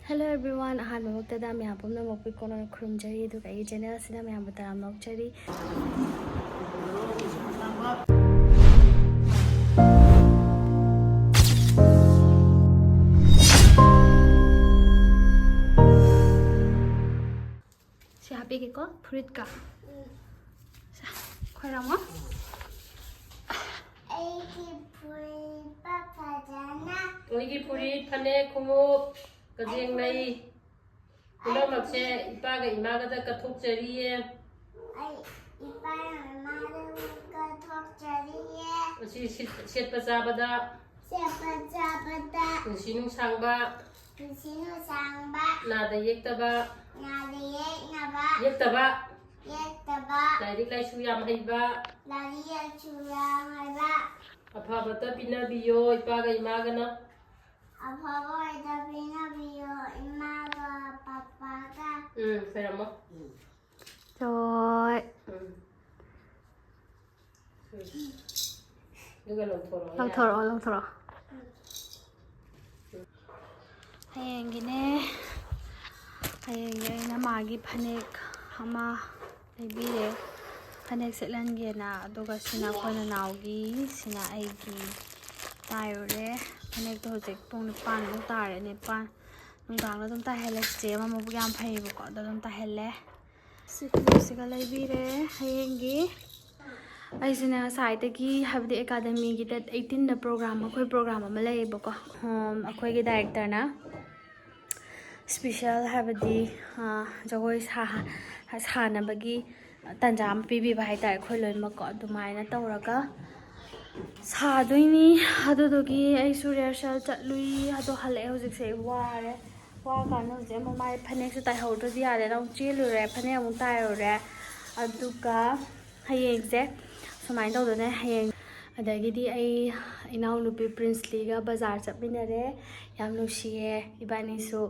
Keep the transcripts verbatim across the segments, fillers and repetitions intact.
Hello everyone, ꯑꯍꯥꯟꯕꯃꯛꯇꯗ ꯃꯌꯥꯝ ꯄꯨꯝꯅꯃꯛꯄꯨ ꯏꯀꯣꯟꯅꯅ ꯈꯨꯔꯨꯝꯖꯔꯤ, ꯑꯗꯨꯒ ꯑꯩꯒꯤ channel ꯑꯁꯤꯗ ꯃꯌꯥꯝꯕꯨ ꯇꯔꯥꯝꯅ ꯑꯣꯛꯆꯔꯤ꯫ ꯁꯤ ꯍꯥꯞꯄꯤꯒꯦꯀꯣ, ꯐꯨꯔꯤꯠꯀ꯫ ꯁꯦ, ꯈꯣꯏꯔꯝꯃꯣ꯫ ꯑꯩꯒꯤ ꯐꯨꯔꯤꯠ ꯐꯖꯅ ꯑꯩꯒꯤ ꯐꯨꯔꯤꯠ, ꯐꯅꯦꯛ, ꯈꯣꯡꯎꯞ, ꯀꯖꯦꯡ ꯂꯩ, ꯄꯨꯝꯅꯃꯛꯁꯦ ꯏꯄꯥꯒ ꯏꯃꯥꯒꯗ ꯀꯠꯊꯣꯛꯆꯔꯤꯌꯦ꯫ ꯑꯩ ꯏꯄꯥ ꯏꯃꯥꯗ ꯀꯠꯊꯣꯛꯆꯔꯤꯌꯦ꯫ ꯑꯁꯤ ꯁꯤꯠ-, ꯁꯦꯠꯄ ꯆꯥꯕꯗ ꯁꯦꯠꯄ ꯆꯥꯕꯗ ꯄꯨꯟꯁꯤ ꯅꯨꯡꯁꯥꯡꯕ, ꯄꯨꯟꯁꯤ ꯅꯨꯡꯁꯥꯡꯕ, ꯅꯥꯗ ꯌꯦꯛꯇꯕ, ꯅꯥꯗ ꯌꯦꯛꯅꯕ, ꯌꯦꯛꯇꯕ, ꯌꯦꯛꯇꯕ, ꯂꯥꯏꯔꯤꯛ ꯂꯥꯏꯁꯨ ꯌꯥꯝ ꯍꯩꯕ, ꯂꯥꯏꯔꯤꯛ ꯂꯥꯏꯁꯨ ꯌꯥꯝ ꯍꯩꯕ, ꯑꯐꯕꯇ ꯄꯤꯅꯕꯤꯌꯣ ꯏꯄꯥꯒ ꯏꯃꯥꯒꯅ꯫ ꯑꯐꯕ ꯑꯣꯏꯅ ꯄꯤꯅꯕꯤꯌꯣ ꯏꯃꯥꯒ ꯄꯄꯥꯒ꯫ ꯎꯝ, ꯈꯣꯏꯔꯝꯃꯣ꯫ ꯍꯣꯏ꯫ ꯎꯝ꯫ ꯑꯗꯨꯒ ꯂꯧꯊꯣꯔꯛꯑꯣ, ꯌꯥꯔꯦ꯫ ꯂꯧꯊꯣꯔꯛꯑꯣ, ꯂꯧꯊꯣꯔꯛꯑꯣ꯫ ꯍꯌꯦꯡꯒꯤꯅꯦ, ꯍꯌꯦꯡꯒꯤ ꯑꯩꯅ ꯃꯥꯒꯤ ꯐꯅꯦꯛ ꯑꯃ ꯂꯩꯕꯤꯔꯦ, ꯐꯅꯦꯛ ꯁꯦꯠꯍꯟꯒꯦꯅ꯫ ꯑꯗꯨꯒ ꯁꯤꯅ ꯑꯩꯈꯣꯏ ꯅꯅꯥꯎꯒꯤ, ꯁꯤꯅ ꯑꯩꯒꯤ ꯇꯥꯏꯔꯨꯔꯦ꯫ ꯐꯅꯦꯛꯇꯣ ꯍꯧꯖꯤꯛ ꯄꯨꯡ ꯅꯤꯄꯥꯟꯃꯨꯛ ꯇꯥꯔꯦ, ꯅꯤꯄꯥꯟ꯫ ꯅꯨꯡꯗꯥꯡꯗ ꯑꯗꯨꯝ ꯇꯥꯏꯍꯜꯂꯦ, ꯆꯤꯆꯦ ꯑꯃ ꯃꯕꯨꯛ ꯌꯥꯝ ꯐꯩꯌꯦꯕꯀꯣ, ꯑꯗꯣ ꯑꯗꯨꯝ ꯇꯥꯏꯍꯜꯂꯦ꯫ ꯁꯤ ꯐꯅꯦꯛꯁꯤꯒ ꯂꯩꯕꯤꯔꯦ ꯍꯌꯦꯡꯒꯤ꯫ ꯑꯩꯁꯤꯅ ꯉꯁꯥꯏꯗꯒꯤ, ꯍꯥꯏꯕꯗꯤ ꯑꯦꯀꯥꯗꯃꯤꯒꯤ date eighteenꯗ program, ꯑꯩꯈꯣꯏ program ꯑꯃ ꯂꯩꯌꯦꯕꯀꯣ꯫ ꯎꯝ, ꯑꯩꯈꯣꯏꯒꯤ directorꯅ special, ꯍꯥꯏꯕꯗꯤ, ꯑ, ꯖꯒꯣꯏ ꯁꯥ-, ꯁꯥꯅꯕꯒꯤ ꯇꯥꯟꯖꯥ ꯑꯃ ꯄꯤꯕꯤꯕ ꯍꯥꯏꯇꯥꯔꯦ ꯑꯩꯈꯣꯏ ꯂꯣꯏꯅꯃꯛꯀꯣ꯫ ꯑꯗꯨꯃꯥꯏꯅ ꯇꯧꯔꯒ ꯁꯥꯗꯣꯏꯅꯤ꯫ ꯑꯗꯨꯗꯨꯒꯤ ꯑꯩꯁꯨ rehearsal ꯆꯠꯂꯨꯏ, ꯑꯗꯣ ꯍꯜꯂꯛꯑꯦ꯫ ꯍꯧꯖꯤꯛꯁꯦ ꯑꯩ ꯋꯥꯔꯦ꯫ ꯋꯥꯔꯀꯥꯟꯗ ꯍꯧꯖꯤꯛ ꯑꯃꯨꯛ ꯃꯥꯏ ꯐꯅꯦꯛꯁꯨ ꯇꯥꯏꯍꯧꯗ꯭ꯔꯗꯤ ꯌꯥꯗꯦꯅ ꯑꯃꯨꯛ ꯆꯦꯜꯂꯨꯔꯦ, ꯐꯅꯦꯛ ꯑꯃꯨꯛ ꯇꯥꯏꯔꯨꯔꯦ꯫ ꯑꯗꯨꯒ ꯍꯌꯦꯡꯁꯦ ꯁꯨꯃꯥꯏꯅ ꯇꯧꯗꯣꯏꯅꯦ꯫ ꯍꯌꯦꯡ, ꯑꯗꯒꯤꯗꯤ ꯑꯩ ꯏꯅꯥꯎꯅꯨꯄꯤ ꯄ꯭ꯔꯤꯟꯁꯂꯤꯒ ꯕꯖꯥꯔ ꯆꯠꯃꯤꯟꯅꯔꯦ꯫ ꯌꯥꯝ ꯅꯨꯡꯁꯤꯌꯦ ꯏꯕꯥꯅꯤꯁꯨ꯫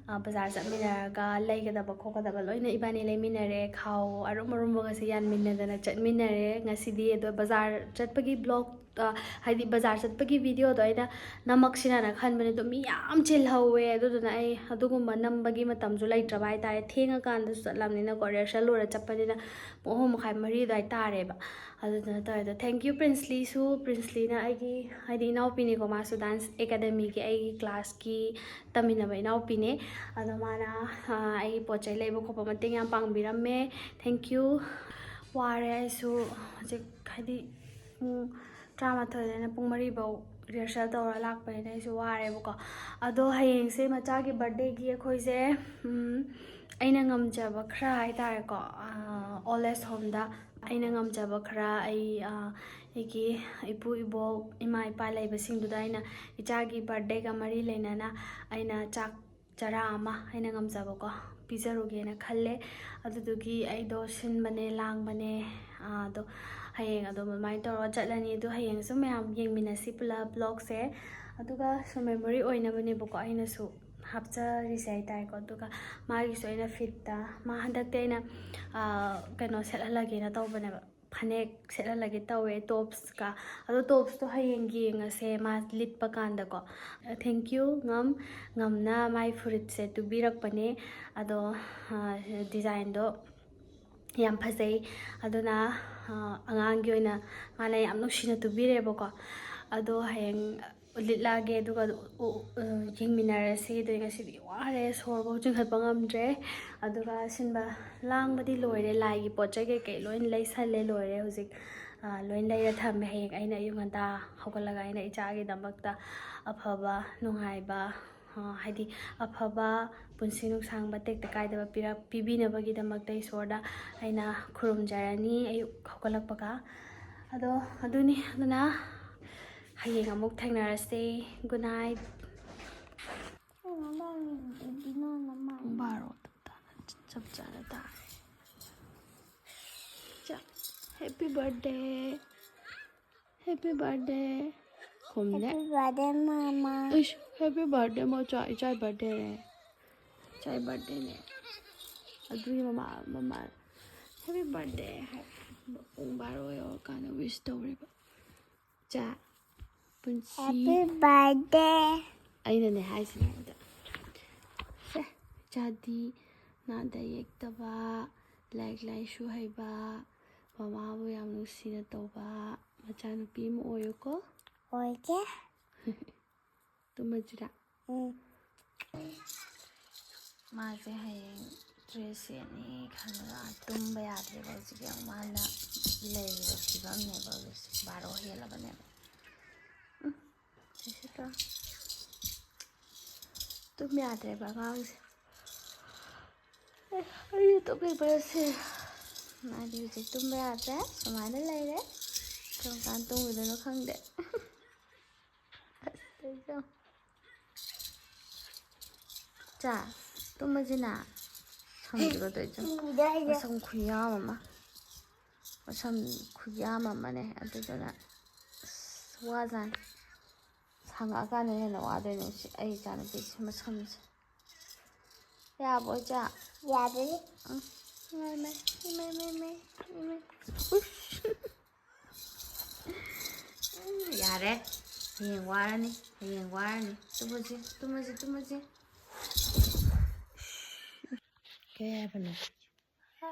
ꯑ, ꯕꯖꯥꯔ ꯆꯠꯃꯤꯟꯅꯔꯒ ꯂꯩꯒꯗꯕ ꯈꯣꯠꯀꯗꯕ ꯂꯣꯏꯅ ꯏꯕꯥꯅꯤ ꯂꯩꯃꯤꯟꯅꯔꯦ꯫ ꯈꯥꯎ ꯑꯔꯨꯝ ꯑꯔꯨꯝꯕꯒꯁꯦ ꯌꯥꯟꯃꯤꯟꯅꯗꯅ ꯆꯠꯃꯤꯟꯅꯔꯦ ꯉꯁꯤꯗꯤ꯫ ꯑꯗꯣ ꯕꯖꯥꯔ ꯆꯠꯄꯒꯤ vlog ꯑ, ꯍꯥꯏꯗꯤ ꯕꯖꯥꯔ ꯆꯠꯄꯒꯤ ꯚꯤꯗꯤꯑꯣꯗꯣ ꯑꯩꯅ ꯅꯝꯃꯛꯁꯤꯔꯅ ꯈꯟꯕꯅꯦ, ꯑꯗꯣ ꯃꯤ ꯌꯥꯝ ꯆꯤꯜꯍꯧꯋꯦ꯫ ꯑꯗꯨꯗꯨꯅ ꯑꯩ ꯑꯗꯨꯒꯨꯝꯕ ꯅꯝꯕꯒꯤ ꯃꯇꯝꯁꯨ ꯂꯩꯇ꯭ꯔꯕ ꯍꯥꯏꯇꯥꯔꯦ꯫ ꯊꯦꯡꯉꯀꯥꯟꯗꯁꯨ ꯆꯠꯂꯕꯅꯤꯅꯀꯣ, ꯔꯤꯍꯔꯁꯦꯜ ꯂꯣꯏꯔ ꯆꯠꯄꯅꯤꯅ ꯄꯨꯡ ꯑꯍꯨꯝ ꯃꯈꯥꯏ, ꯃꯔꯤ ꯑꯗꯨꯋꯥꯏ ꯇꯥꯔꯦꯕ꯫ ꯑꯗꯨꯗꯨꯅ ꯇꯧꯔꯦ꯫ ꯑꯗꯣ thank you ꯄ꯭ꯔꯤꯟꯁꯂꯤꯁꯨ꯫ ꯄ꯭ꯔꯤꯟꯁꯂꯤꯅ ꯑꯩꯒꯤ, ꯍꯥꯏꯗꯤ, ꯏꯅꯥꯎꯄꯤꯅꯤꯀꯣ, ꯃꯥꯁꯨ ꯗꯥꯟꯁ ꯑꯦꯀꯥꯗꯃꯤꯒꯤ ꯑꯩꯒꯤ ꯀ꯭ꯂꯥꯁꯀꯤ ꯇꯝꯃꯤꯟꯅꯕ ꯏꯅꯥꯎꯄꯤꯅꯦ꯫ ꯑꯗꯣ ꯃꯥꯅ, ꯑ, ꯑꯩꯒꯤ ꯄꯣꯠ ꯆꯩ ꯂꯩꯕ ꯈꯣꯠꯄ ꯃꯇꯦꯡ ꯌꯥꯝ ꯄꯥꯡꯕꯤꯔꯝꯃꯦ꯫ Thank you꯫ ꯋꯥꯔꯦ ꯑꯩꯁꯨ ꯍꯧꯖꯤꯛ, ꯍꯥꯏꯗꯤ, ꯄꯨꯡ ꯇꯔꯥꯃꯥꯊꯣꯏꯗꯩꯅ ꯄꯨꯡ ꯃꯔꯤꯐꯧ ꯔꯤꯍꯔꯁꯦꯜ ꯇꯧꯔ ꯂꯥꯛꯄꯅꯤꯅ ꯑꯩꯁꯨ ꯋꯥꯔꯦꯕꯀꯣ꯫ ꯑꯗꯣ ꯍꯌꯦꯡꯁꯦ ꯃꯆꯥꯒꯤ ꯕꯥꯔꯗꯦꯒꯤ ꯑꯩꯈꯣꯏꯁꯦ, ꯎꯝ, ꯑꯩꯅ ꯉꯝꯖꯕ ꯈꯔ ꯍꯥꯏꯇꯥꯔꯦꯀꯣ, ꯑꯣꯜ ꯑꯦꯖ ꯍꯣꯝꯗ ꯑꯩꯅ ꯉꯝꯖꯕ ꯈꯔ, ꯑꯩ, ꯑ, ꯑꯩꯒꯤ ꯏꯄꯨ ꯏꯕꯣꯛ, ꯏꯃꯥ ꯏꯄꯥ ꯂꯩꯕꯁꯤꯡꯗꯨꯗ ꯑꯩꯅ ꯏꯆꯥꯒꯤ ꯕꯥꯔꯗꯦꯒ ꯃꯔꯤ ꯂꯩꯅꯅ ꯑꯩꯅ ꯆꯥꯛ ꯆꯔꯥ ꯑꯃ ꯑꯩꯅ ꯉꯝꯖꯕꯀꯣ ꯄꯤꯖꯔꯨꯒꯦꯅ ꯈꯜꯂꯦ꯫ ꯑꯗꯨꯗꯨꯒꯤ ꯑꯩꯗꯣ ꯁꯤꯟꯕꯅꯦ ꯂꯥꯡꯕꯅꯦ, ꯑꯗꯣ ꯍꯌꯦꯡ ꯑꯗꯨꯝ ꯑꯗꯨꯃꯥꯏꯅ ꯇꯧꯔꯒ ꯆꯠꯂꯅꯤ꯫ ꯑꯗꯣ ꯍꯌꯦꯡꯁꯨ ꯃꯌꯥꯝ ꯌꯦꯡꯃꯤꯟꯅꯁꯤ ꯄꯨꯂꯞ ꯕ꯭ꯂꯣꯛꯁꯦ꯫ ꯑꯗꯨꯒ ꯁꯨꯝ ꯃꯦꯃꯣꯔꯤ ꯑꯣꯏꯅꯕꯅꯦꯕꯀꯣ ꯑꯩꯅꯁꯨ ꯍꯥꯞꯆꯔꯤꯁꯦ ꯍꯥꯏꯇꯥꯔꯦꯀꯣ꯫ ꯑꯗꯨꯒ ꯃꯥꯒꯤꯁꯨ ꯑꯩꯅ ꯐꯤꯠꯇ, ꯃꯥ ꯍꯟꯗꯛꯇꯤ ꯑꯩꯅ, ꯑ, ꯀꯩꯅꯣ ꯁꯦꯠꯍꯜꯂꯒꯦꯅ ꯇꯧꯕꯅꯦꯕ, ꯐꯅꯦꯛ ꯁꯦꯠꯍꯜꯂꯒꯦ ꯇꯧꯋꯦ, ꯇꯣꯞꯁꯀ꯫ ꯑꯗꯣ ꯇꯣꯞꯁꯇꯣ ꯍꯌꯦꯡ ꯌꯦꯡꯉꯁꯦ ꯃꯥ ꯂꯤꯠꯄ ꯀꯥꯟꯗꯀꯣ꯫ Thank you ꯉꯝ꯫ ꯉꯝꯅ ꯃꯥꯏ ꯐꯨꯔꯤꯠꯁꯦ ꯇꯨꯕꯤꯔꯛꯄꯅꯦ꯫ ꯑꯗꯣ, ꯑ, ꯗꯤꯖꯥꯏꯟꯗꯣ ꯌꯥꯝ ꯐꯖꯩ꯫ ꯑꯗꯨꯅ, ꯑ, ꯑꯉꯥꯡꯒꯤ ꯑꯣꯏꯅ ꯃꯥꯅ ꯌꯥꯝ ꯅꯨꯡꯁꯤꯅ ꯇꯨꯕꯤꯔꯦꯕꯀꯣ꯫ ꯑꯗꯣ ꯍꯌꯦꯡ ꯂꯤꯠꯂꯛꯑꯒꯦ, ꯑꯗꯨꯒ ꯎ-, ꯎ-, ꯌꯦꯡꯃꯤꯟꯅꯔꯁꯤ꯫ ꯑꯗꯨ ꯉꯁꯤꯗꯤ ꯋꯥꯔꯦ, ꯁꯣꯔꯐꯥꯎ ꯆꯤꯡꯈꯠꯄ ꯉꯝꯗ꯭ꯔꯦ꯫ ꯑꯗꯨꯒ ꯁꯤꯟꯕ ꯂꯥꯡꯕꯗꯤ ꯂꯣꯏꯔꯦ, ꯂꯥꯏꯒꯤ ꯄꯣꯠ ꯆꯩ ꯀꯩꯀꯩ ꯂꯣꯏ ꯂꯩꯁꯜꯂꯦ, ꯂꯣꯏꯔꯦ ꯍꯧꯖꯤꯛ꯫ ꯑ, ꯂꯣꯏ ꯂꯩꯔ ꯊꯝꯃꯦ꯫ ꯍꯌꯦꯡ ꯑꯩꯅ ꯑꯌꯨꯛ ꯉꯟꯇꯥ ꯍꯧꯒꯠꯂꯒ ꯑꯩꯅ ꯏꯆꯥꯒꯤꯗꯃꯛꯇ ꯑꯐꯕ, ꯅꯨꯡꯉꯥꯏꯕ, ꯑ, ꯍꯥꯏꯗꯤ ꯑꯐꯕ ꯄꯨꯟꯁꯤ ꯅꯨꯡꯁꯥꯡꯕ ꯇꯦꯛꯇ ꯀꯥꯏꯗꯕ ꯄꯤꯔꯛ-, ꯄꯤꯕꯤꯅꯕꯒꯤꯗꯃꯛꯇ ꯏꯁꯣꯔꯗ ꯑꯩꯅ ꯈꯨꯔꯨꯝꯖꯔꯅꯤ ꯑꯌꯨꯛ ꯍꯧꯒꯠꯂꯛꯄꯒ꯫ ꯑꯗꯣ ꯑꯗꯨꯅꯤ, ꯑꯗꯨꯅ ꯍꯌꯦꯡ ꯑꯃꯨꯛ ꯊꯦꯡꯅꯔꯁꯦ꯫ Good night꯫ ꯄꯨꯡ ꯕꯥꯔꯣ ꯇꯥꯅ ꯆꯞ ꯆꯥꯅ ꯇꯥꯔꯦ꯫ ꯆꯥ-, happy birthday꯫ Happy birthday꯫ ꯈꯨꯝꯅꯦ꯫ Happy birthday, mama꯫ ꯏꯁ, happy birthday ꯃꯆꯥ, ꯏꯆꯥꯏ birthdayꯅꯦ꯫ ꯏꯆꯥꯏ birthdayꯅꯦ꯫ ꯑꯗꯨꯒꯤ ꯃꯃꯥ, ꯃꯃꯥ, "Happy birthday" ꯍꯥꯏ꯫ ꯄꯨꯡ ꯕꯥꯔꯣ ꯌꯧꯔꯀꯥꯟꯗ wish ꯇꯧꯔꯤꯕ꯫ ꯏꯆꯥ, ꯄꯨꯟꯁꯤ꯫ Happy birthday꯫ ꯑꯩꯅꯅꯦ ꯍꯥꯏꯁꯤꯅꯦ ꯑꯗ꯫ ꯁꯦ, ꯏꯆꯥꯗꯤ ꯅꯥꯗ ꯌꯦꯛꯇꯕ, ꯂꯥꯏꯔꯤꯛ ꯂꯥꯏꯁꯨ ꯍꯩꯕ, ꯃꯃꯥꯕꯨ ꯌꯥꯝ ꯅꯨꯡꯁꯤꯅ ꯇꯧꯕ ꯃꯆꯥꯅꯨꯄꯤ ꯑꯃ ꯑꯣꯏꯌꯨꯀꯣ꯫ ꯑꯣꯏꯒꯦ꯫ ꯇꯨꯝꯃꯁꯤꯔꯥ? ꯎꯝ꯫ ꯃꯥꯁꯦ ꯍꯌꯦꯡ ꯗ꯭ꯔꯦꯁ ꯁꯦꯠꯅꯤ ꯈꯜꯂꯒ ꯇꯨꯝꯕ ꯌꯥꯗ꯭ꯔꯦꯕ꯫ ꯍꯧꯖꯤꯛ ꯌꯥꯝ ꯃꯥꯅ ꯂꯩꯔꯤꯕ ꯐꯤꯕꯝꯅꯦꯕ ꯍꯧꯖꯤꯛꯁꯦ, ꯕꯥꯔꯣ ꯍꯦꯜꯂꯕꯅꯦꯕ꯫ ꯎꯝ, ꯁꯤꯁꯤꯗ ꯇꯨꯝ ꯌꯥꯗ꯭ꯔꯦꯕ ꯑꯉꯥꯡꯁꯦ꯫ ꯑꯦ, ꯑꯩꯅ ꯇꯨꯝꯕꯤꯕꯁꯦ ꯃꯥꯗꯤ ꯍꯧꯖꯤꯛ ꯇꯨꯝꯕ ꯌꯥꯗ꯭ꯔꯦ, ꯁꯨꯃꯥꯏꯅ ꯂꯩꯔꯦ꯫ ꯀꯔꯝ ꯀꯥꯟꯗ ꯇꯨꯝꯈꯤꯗꯣꯏꯅꯣ ꯈꯪꯗꯦ꯫ ꯑꯁ, ꯇꯧꯏꯁꯦ ꯌꯦꯡꯉꯣ꯫ ꯆꯥ, ꯇꯨꯝꯃꯁꯤꯅ꯫ ꯁꯝꯁꯤꯒ ꯇꯧꯏꯁꯦ ꯌꯦꯡꯉꯣ꯫ ꯃꯁꯝ ꯈꯨꯌꯥꯝ ꯑꯃ꯫ ꯃꯁꯝ ꯈꯨꯌꯥꯝ ꯑꯃꯅꯦ꯫ ꯑꯗꯨꯗꯨꯅ ꯑꯁ, ꯋꯥꯖꯥꯠꯅꯤ꯫ ꯁꯪꯉꯛꯑꯀꯥꯟꯗ ꯍꯦꯟꯅ ꯋꯥꯗꯣꯏꯅꯦ ꯁꯤ ꯑꯩ ꯏꯆꯥꯅꯨꯄꯤꯁꯦ ꯃꯁꯝꯁꯦ꯫ ꯌꯥꯕ꯭ꯔꯣ, ꯏꯆꯥ? ꯌꯥꯗꯣꯏꯅꯤ꯫ ꯎꯝ꯫ ꯏꯃꯥꯏ, ꯏꯃꯥꯏ, ꯏꯃꯥꯏ, ꯏꯃꯥꯏ, ꯏꯃꯥꯏ, ꯏꯃꯥꯏ꯫ ꯎꯁ꯫ ꯎꯝ, ꯌꯥꯔꯦ꯫ ꯍꯌꯦꯡ ꯋꯥꯔꯅꯤ, ꯍꯌꯦꯡ ꯋꯥꯔꯅꯤ꯫ ꯇꯨꯝꯃꯁꯤ, ꯇꯨꯝꯃꯁꯤ, ꯇꯨꯝꯃꯁꯤ꯫ ꯀꯩ ꯍꯥꯏꯕꯅꯣ?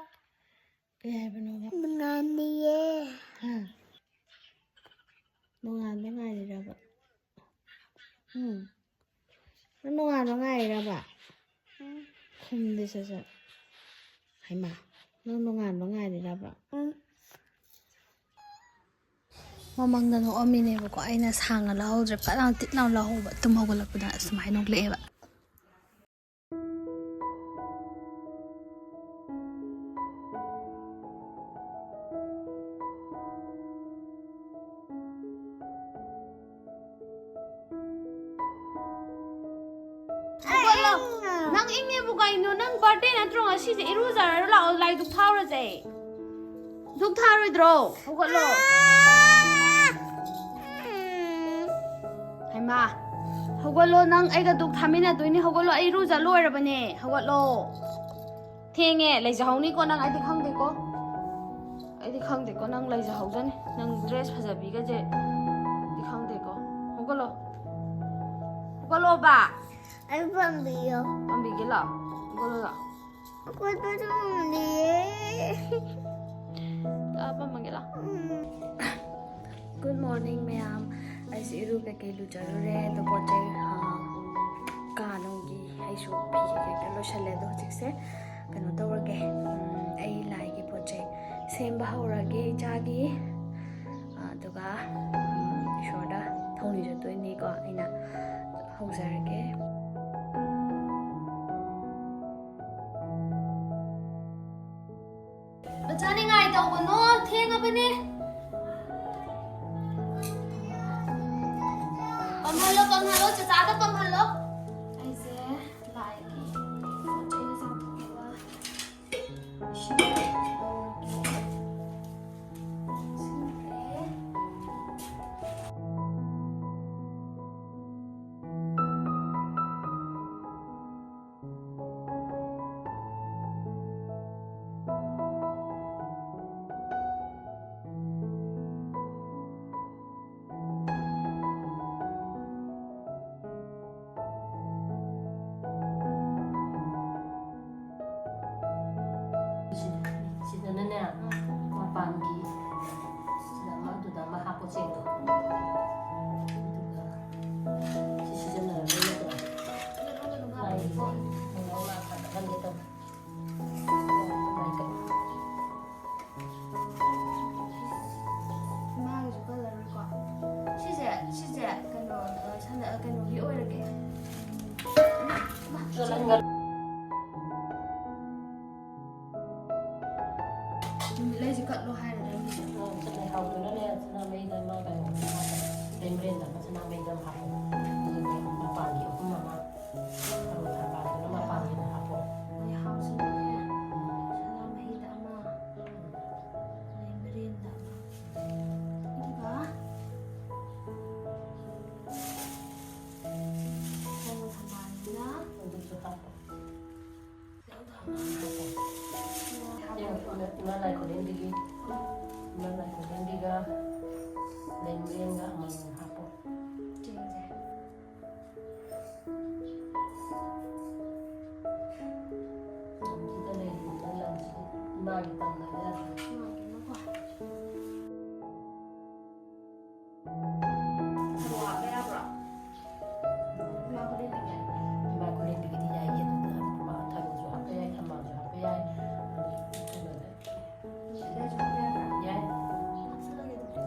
ꯀꯩ ꯍꯥꯏꯕꯅꯣꯕ? ꯅꯨꯡꯉꯥꯏꯅꯤꯌꯦ꯫ ꯍꯥ? ꯅꯣꯡꯉꯥꯟꯕ ꯉꯥꯏꯔꯤꯔꯕ? ꯎꯝ? ꯅꯪ ꯅꯣꯡꯉꯥꯟꯕ ꯉꯥꯏꯔꯤꯔꯕ? ꯎꯝ꯫ ꯈꯨꯝꯗꯦ ꯁꯠ ꯁꯠ꯫ ꯍꯩꯃꯥ, ꯅꯪ ꯅꯣꯡꯉꯥꯟꯕ ꯉꯥꯏꯔꯤꯔꯕ? ꯎꯝ꯫ ꯃꯃꯪꯗ ꯅꯣꯛꯑꯝꯃꯤꯅꯦꯕꯀꯣ, ꯑꯩꯅ ꯁꯥꯡꯅ ꯂꯧꯍꯧꯗ꯭ꯔꯦ, ꯄꯠ ꯂꯥꯎ ꯇꯤꯠ ꯂꯥꯎ ꯂꯧꯍꯧꯕ꯫ ꯇꯨꯝ ꯍꯧꯒꯠꯂꯛꯄꯗ ꯁꯨꯃꯥꯏꯅ ꯅꯣꯛꯂꯛꯑꯦꯕ꯫ ꯍꯧꯒꯠꯂꯣ꯫ ꯅꯪ ꯏꯪꯉꯦꯕꯨ ꯀꯩꯅꯣ? ꯅꯪ birthday ꯅꯠꯇ꯭ꯔꯣ ꯉꯁꯤꯁꯦ? ꯏꯔꯨꯖꯔ ꯂꯥꯛꯑꯣ, ꯂꯥꯏꯗꯨꯛ ꯊꯥꯔꯨꯔꯁꯦ꯫ ꯙꯨꯛ ꯊꯥꯔꯣꯏꯗ꯭ꯔꯣ? ꯍꯧꯒꯠꯂꯣ꯫ ꯍꯩꯃꯥ, ꯍꯧꯒꯠꯂꯣ, ꯅꯪ ꯑꯩꯒ ꯙꯨꯛ ꯊꯥꯃꯤꯟꯅꯗꯣꯏꯅꯤ꯫ ꯍꯧꯒꯠꯂꯣ, ꯑꯩ ꯏꯔꯨꯖ ꯂꯣꯏꯔꯕꯅꯦ꯫ ꯍꯧꯒꯠꯂꯣ꯫ ꯊꯦꯡꯉꯦ, ꯂꯩꯖꯍꯧꯅꯤꯀꯣ ꯅꯪ, ꯑꯩꯗꯤ ꯈꯪꯗꯦꯀꯣ꯫ ꯑꯩꯗꯤ ꯈꯪꯗꯦꯀꯣ, ꯅꯪ ꯂꯩꯖꯍꯧꯖꯅꯤ꯫ ꯅꯪ dress ꯐꯖꯕꯤꯒꯁꯦ ꯍꯧꯒꯠꯂꯣ꯫ ꯍꯧꯒꯠꯂꯣꯕ꯫ ꯑꯩ ꯄꯥꯝꯕꯤꯌꯣ꯫ ꯄꯥꯝꯕꯤꯒꯦ ꯂꯥꯛꯑꯣ꯫ ꯍꯧꯒꯠꯂꯣ ꯂꯥꯛꯑꯣ꯫ ꯍꯧꯒꯠꯄꯁꯨ ꯉꯝꯗꯤꯌꯦ꯫ ꯂꯥꯛꯑꯣ, ꯄꯥꯝꯃꯒꯦ ꯂꯥꯛꯑꯣ꯫ ꯎꯝ꯫ Good morning ꯃꯌꯥꯝ꯫ ꯑꯩꯁꯦ ꯏꯔꯨ ꯀꯩꯀꯩ ꯂꯨꯖꯔꯨꯔꯦ꯫ ꯑꯗꯣ ꯄꯣꯠ ꯆꯩ, ꯑꯥ, ꯀꯥ ꯅꯨꯡꯒꯤ ꯑꯩꯁꯨ ꯐꯤ ꯀꯩꯀꯩ ꯂꯣꯏꯁꯜꯂꯦ꯫ ꯑꯗꯣ ꯍꯧꯖꯤꯛꯁꯦ ꯀꯩꯅꯣ ꯇꯧꯔꯒꯦ꯫ ꯎꯝ, ꯑꯩ ꯂꯥꯏꯒꯤ ꯄꯣꯠ ꯆꯩ ꯁꯦꯝꯕ ꯍꯧꯔꯒꯦ ꯏꯆꯥꯒꯤ꯫ ꯑꯗꯨꯒ, ꯎꯝ, ꯏꯁꯣꯔꯗ ꯊꯧꯅꯤꯖꯗꯣꯏꯅꯤꯀꯣ꯫ ꯑꯩꯅ ꯍꯧꯖꯔꯒꯦ꯫ ꯃꯆꯥ ꯅꯤꯡꯉꯥꯏ ꯇꯧꯒꯅꯣ, ꯊꯦꯡꯉꯕꯅꯦ꯫ ꯄꯝꯍꯜꯂꯣ, ꯄꯝꯍꯜꯂꯣ, ꯆꯆꯥꯗ ꯄꯝꯍꯜꯂꯣ꯫ ꯑꯩꯁꯦ ꯂꯥꯏꯒꯤ ꯄꯣꯠ ꯆꯩ ꯆꯥꯝꯊꯣꯛꯅꯕ ꯏꯁꯤꯡ ꯂꯧꯔꯒꯦ꯫ ꯏꯁꯤꯡꯁꯦ ꯁꯤꯗꯅꯅꯦ, ꯃꯄꯥꯟꯒꯤ ꯁꯤꯗ ꯑꯃ, ꯑꯗꯨꯗ ꯑꯃ ꯍꯥꯞꯄꯣ, ꯆꯦꯡꯗꯣ꯫ ꯑꯗꯨꯒ ꯁꯤ ꯁꯤꯖꯤꯟꯅꯔꯔꯣꯏ ꯅꯠꯇ꯭ꯔꯣ? ꯂꯥꯏꯒꯤ ꯊꯣꯡꯅꯥꯎ ꯂꯥꯛꯄꯗ ꯍꯟꯒꯦ ꯇꯧꯕ꯫ ꯃꯥꯒꯤꯁꯨ ꯀꯜꯂꯔꯣꯏꯀꯣ꯫ ꯁꯤꯁꯦ, ꯁꯤꯁꯦ ꯀꯩꯅꯣ, ꯑ, ꯁꯅ-, ꯑ, ꯀꯩꯅꯣꯒꯤ ꯑꯣꯏꯔꯒꯦ꯫ ꯅꯨꯃꯤꯠꯂꯩꯁꯦ ꯀꯠꯂꯣ ꯍꯥꯏꯔꯦ ꯅꯪꯒꯤꯁꯦ꯫ ꯑ, ꯂꯩꯍꯥꯎꯗꯨꯅꯅꯦ, ꯁꯅꯥꯃꯍꯤꯗ ꯑꯃ ꯀꯩꯅꯣ, ꯂꯩꯃꯔꯦꯟꯗ ꯑꯃ ꯁꯅꯥꯃꯍꯤꯗ ꯑꯃ ꯍꯥꯞꯄꯣ꯫ ꯑꯗꯨꯒ ꯃꯄꯥꯟꯒꯤ ꯑꯍꯨꯝ ꯑꯃ, ꯊꯔꯣ ꯊꯝꯕꯥꯜꯗꯨꯅ ꯃꯄꯥꯟꯒꯤꯗ ꯍꯥꯞꯄꯣ꯫ ꯂꯩꯍꯥꯎꯁꯤꯅꯅꯦ, ꯁꯅꯥꯃꯍꯤꯗ ꯑꯃ, ꯂꯩꯃꯔꯦꯟꯗ ꯑꯃ, ꯑꯗꯨꯒ ꯊꯔꯣ ꯊꯝꯕꯥꯜꯁꯤꯅ ꯑꯗꯨꯁꯨ ꯍꯥꯞꯄꯣ꯫ ꯏꯃꯥ ꯂꯥꯏ ꯈꯨꯗꯦꯡꯕꯤꯒꯤ, ꯏꯃꯥ ꯂꯥꯏ ꯈꯨꯗꯦꯡꯕꯤꯒ ꯂꯩꯃꯔꯦꯟꯒ ꯑꯃꯃꯝ ꯍꯥꯞꯄꯣ꯫ ꯃꯥꯒꯤ ꯇꯝꯅꯕ ꯌꯥꯗ꯭ꯔꯦ꯫ ꯊꯔꯣ ꯍꯥꯞꯄ ꯌꯥꯕ꯭ꯔꯣ? ꯏꯃꯥ ꯈꯨꯂꯦꯟ ꯄꯤꯒꯦ꯫ ꯏꯃꯥ ꯈꯨꯂꯦꯟ ꯄꯤꯒꯦꯗꯤ ꯌꯥꯏꯌꯦ꯫ ꯑꯗꯨꯗ ꯊꯔꯣꯁꯨ ꯍꯥꯞꯄ ꯌꯥꯏ, ꯊꯝꯕꯥꯜꯁꯨ ꯍꯥꯞꯄ ꯌꯥꯏ꯫ ꯑꯗꯨ ꯀꯩꯅꯣꯗ ꯁꯤꯗꯩꯁꯨ ꯍꯥꯞꯄ ꯌꯥꯕ꯭ꯔꯥ? ꯌꯥꯏ꯫ ꯍꯥꯞꯆꯜꯂꯒꯦ ꯑꯗꯨꯗꯤ꯫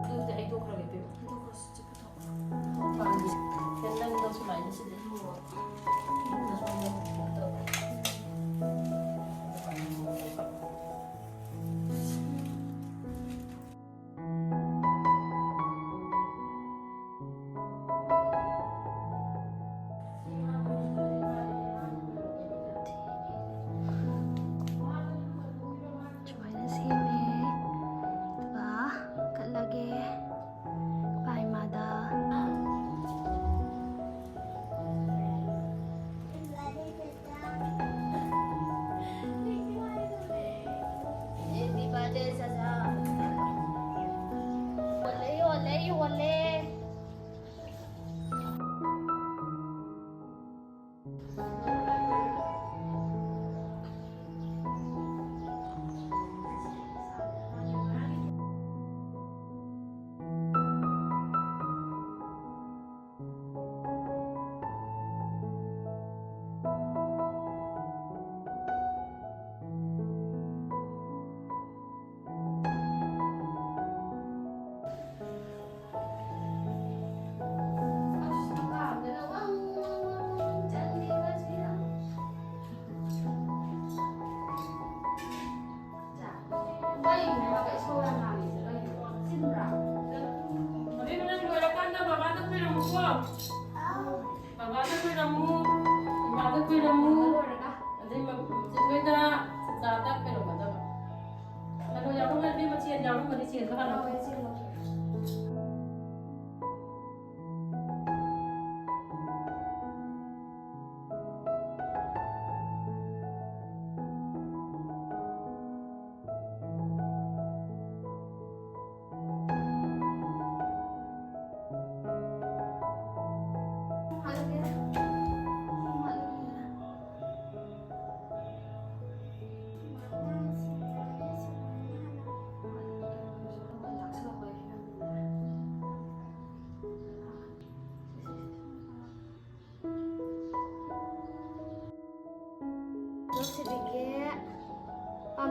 ꯑꯗꯨꯗꯤ ꯍꯩꯗꯣꯛꯈ꯭ꯔꯒꯦ, ꯏꯕꯦꯝꯃ꯫ ꯍꯩꯗꯣꯛꯈ꯭ꯔꯣ, ꯁꯤ ꯆꯤꯛꯄ ꯊꯣꯛꯄ꯫ ꯄꯥꯝꯗꯦ꯫ ꯅꯪꯗꯣ ꯁꯨꯃꯥꯏꯅ ꯁꯤꯗ ꯏꯃꯨꯡ꯫ ꯁꯨꯃꯥꯏꯅ ꯁꯦꯝꯃꯦ꯫ ꯑꯗꯨꯒ ꯀꯠꯂꯒꯦ꯫ ꯏꯄꯥ ꯏꯃꯥꯗ꯫ Happy birthday, ꯆꯥꯆꯥ꯫ ꯌꯣꯜꯂꯦ, ꯌꯣꯜꯂꯦ, ꯌꯣꯜꯂꯦ꯫ ꯀꯩꯒꯤꯅꯣ ꯃꯥꯒ ꯏꯁꯧ ꯌꯥꯝ ꯂꯥꯡꯉꯤꯁꯦ? ꯀꯩꯒꯤꯅꯣ? ꯆꯤꯟꯕ꯭ꯔꯥ? ꯑꯕꯦꯝꯃ, ꯅꯪ ꯂꯣꯏꯔꯀꯥꯟꯗ ꯕꯕꯥꯗ ꯈꯣꯏꯔꯝꯃꯨꯀꯣ꯫ ꯕꯕꯥꯗ ꯈꯣꯏꯔꯝꯃꯨ, ꯏꯃꯥꯗ ꯈꯣꯏꯔꯝꯃꯨ꯫ ꯂꯣꯏꯔꯒ꯫ ꯑꯗꯩ ꯃ-, ꯑꯩꯈꯣꯏꯗ ꯆꯥꯆꯥꯗ ꯈꯣꯏꯔꯝꯒꯗꯕ꯫ ꯀꯩꯅꯣ ꯌꯥꯎꯔꯝꯒꯅꯤ, ꯏꯕꯦꯝꯃ, ꯆꯦꯟ ꯌꯥꯎꯔꯝꯒꯅꯤ, ꯆꯦꯟꯕ ꯍꯥꯟꯅ꯫ ꯍꯣꯏ, ꯆꯦꯟ ꯂꯧꯊꯣꯛꯀꯦ꯫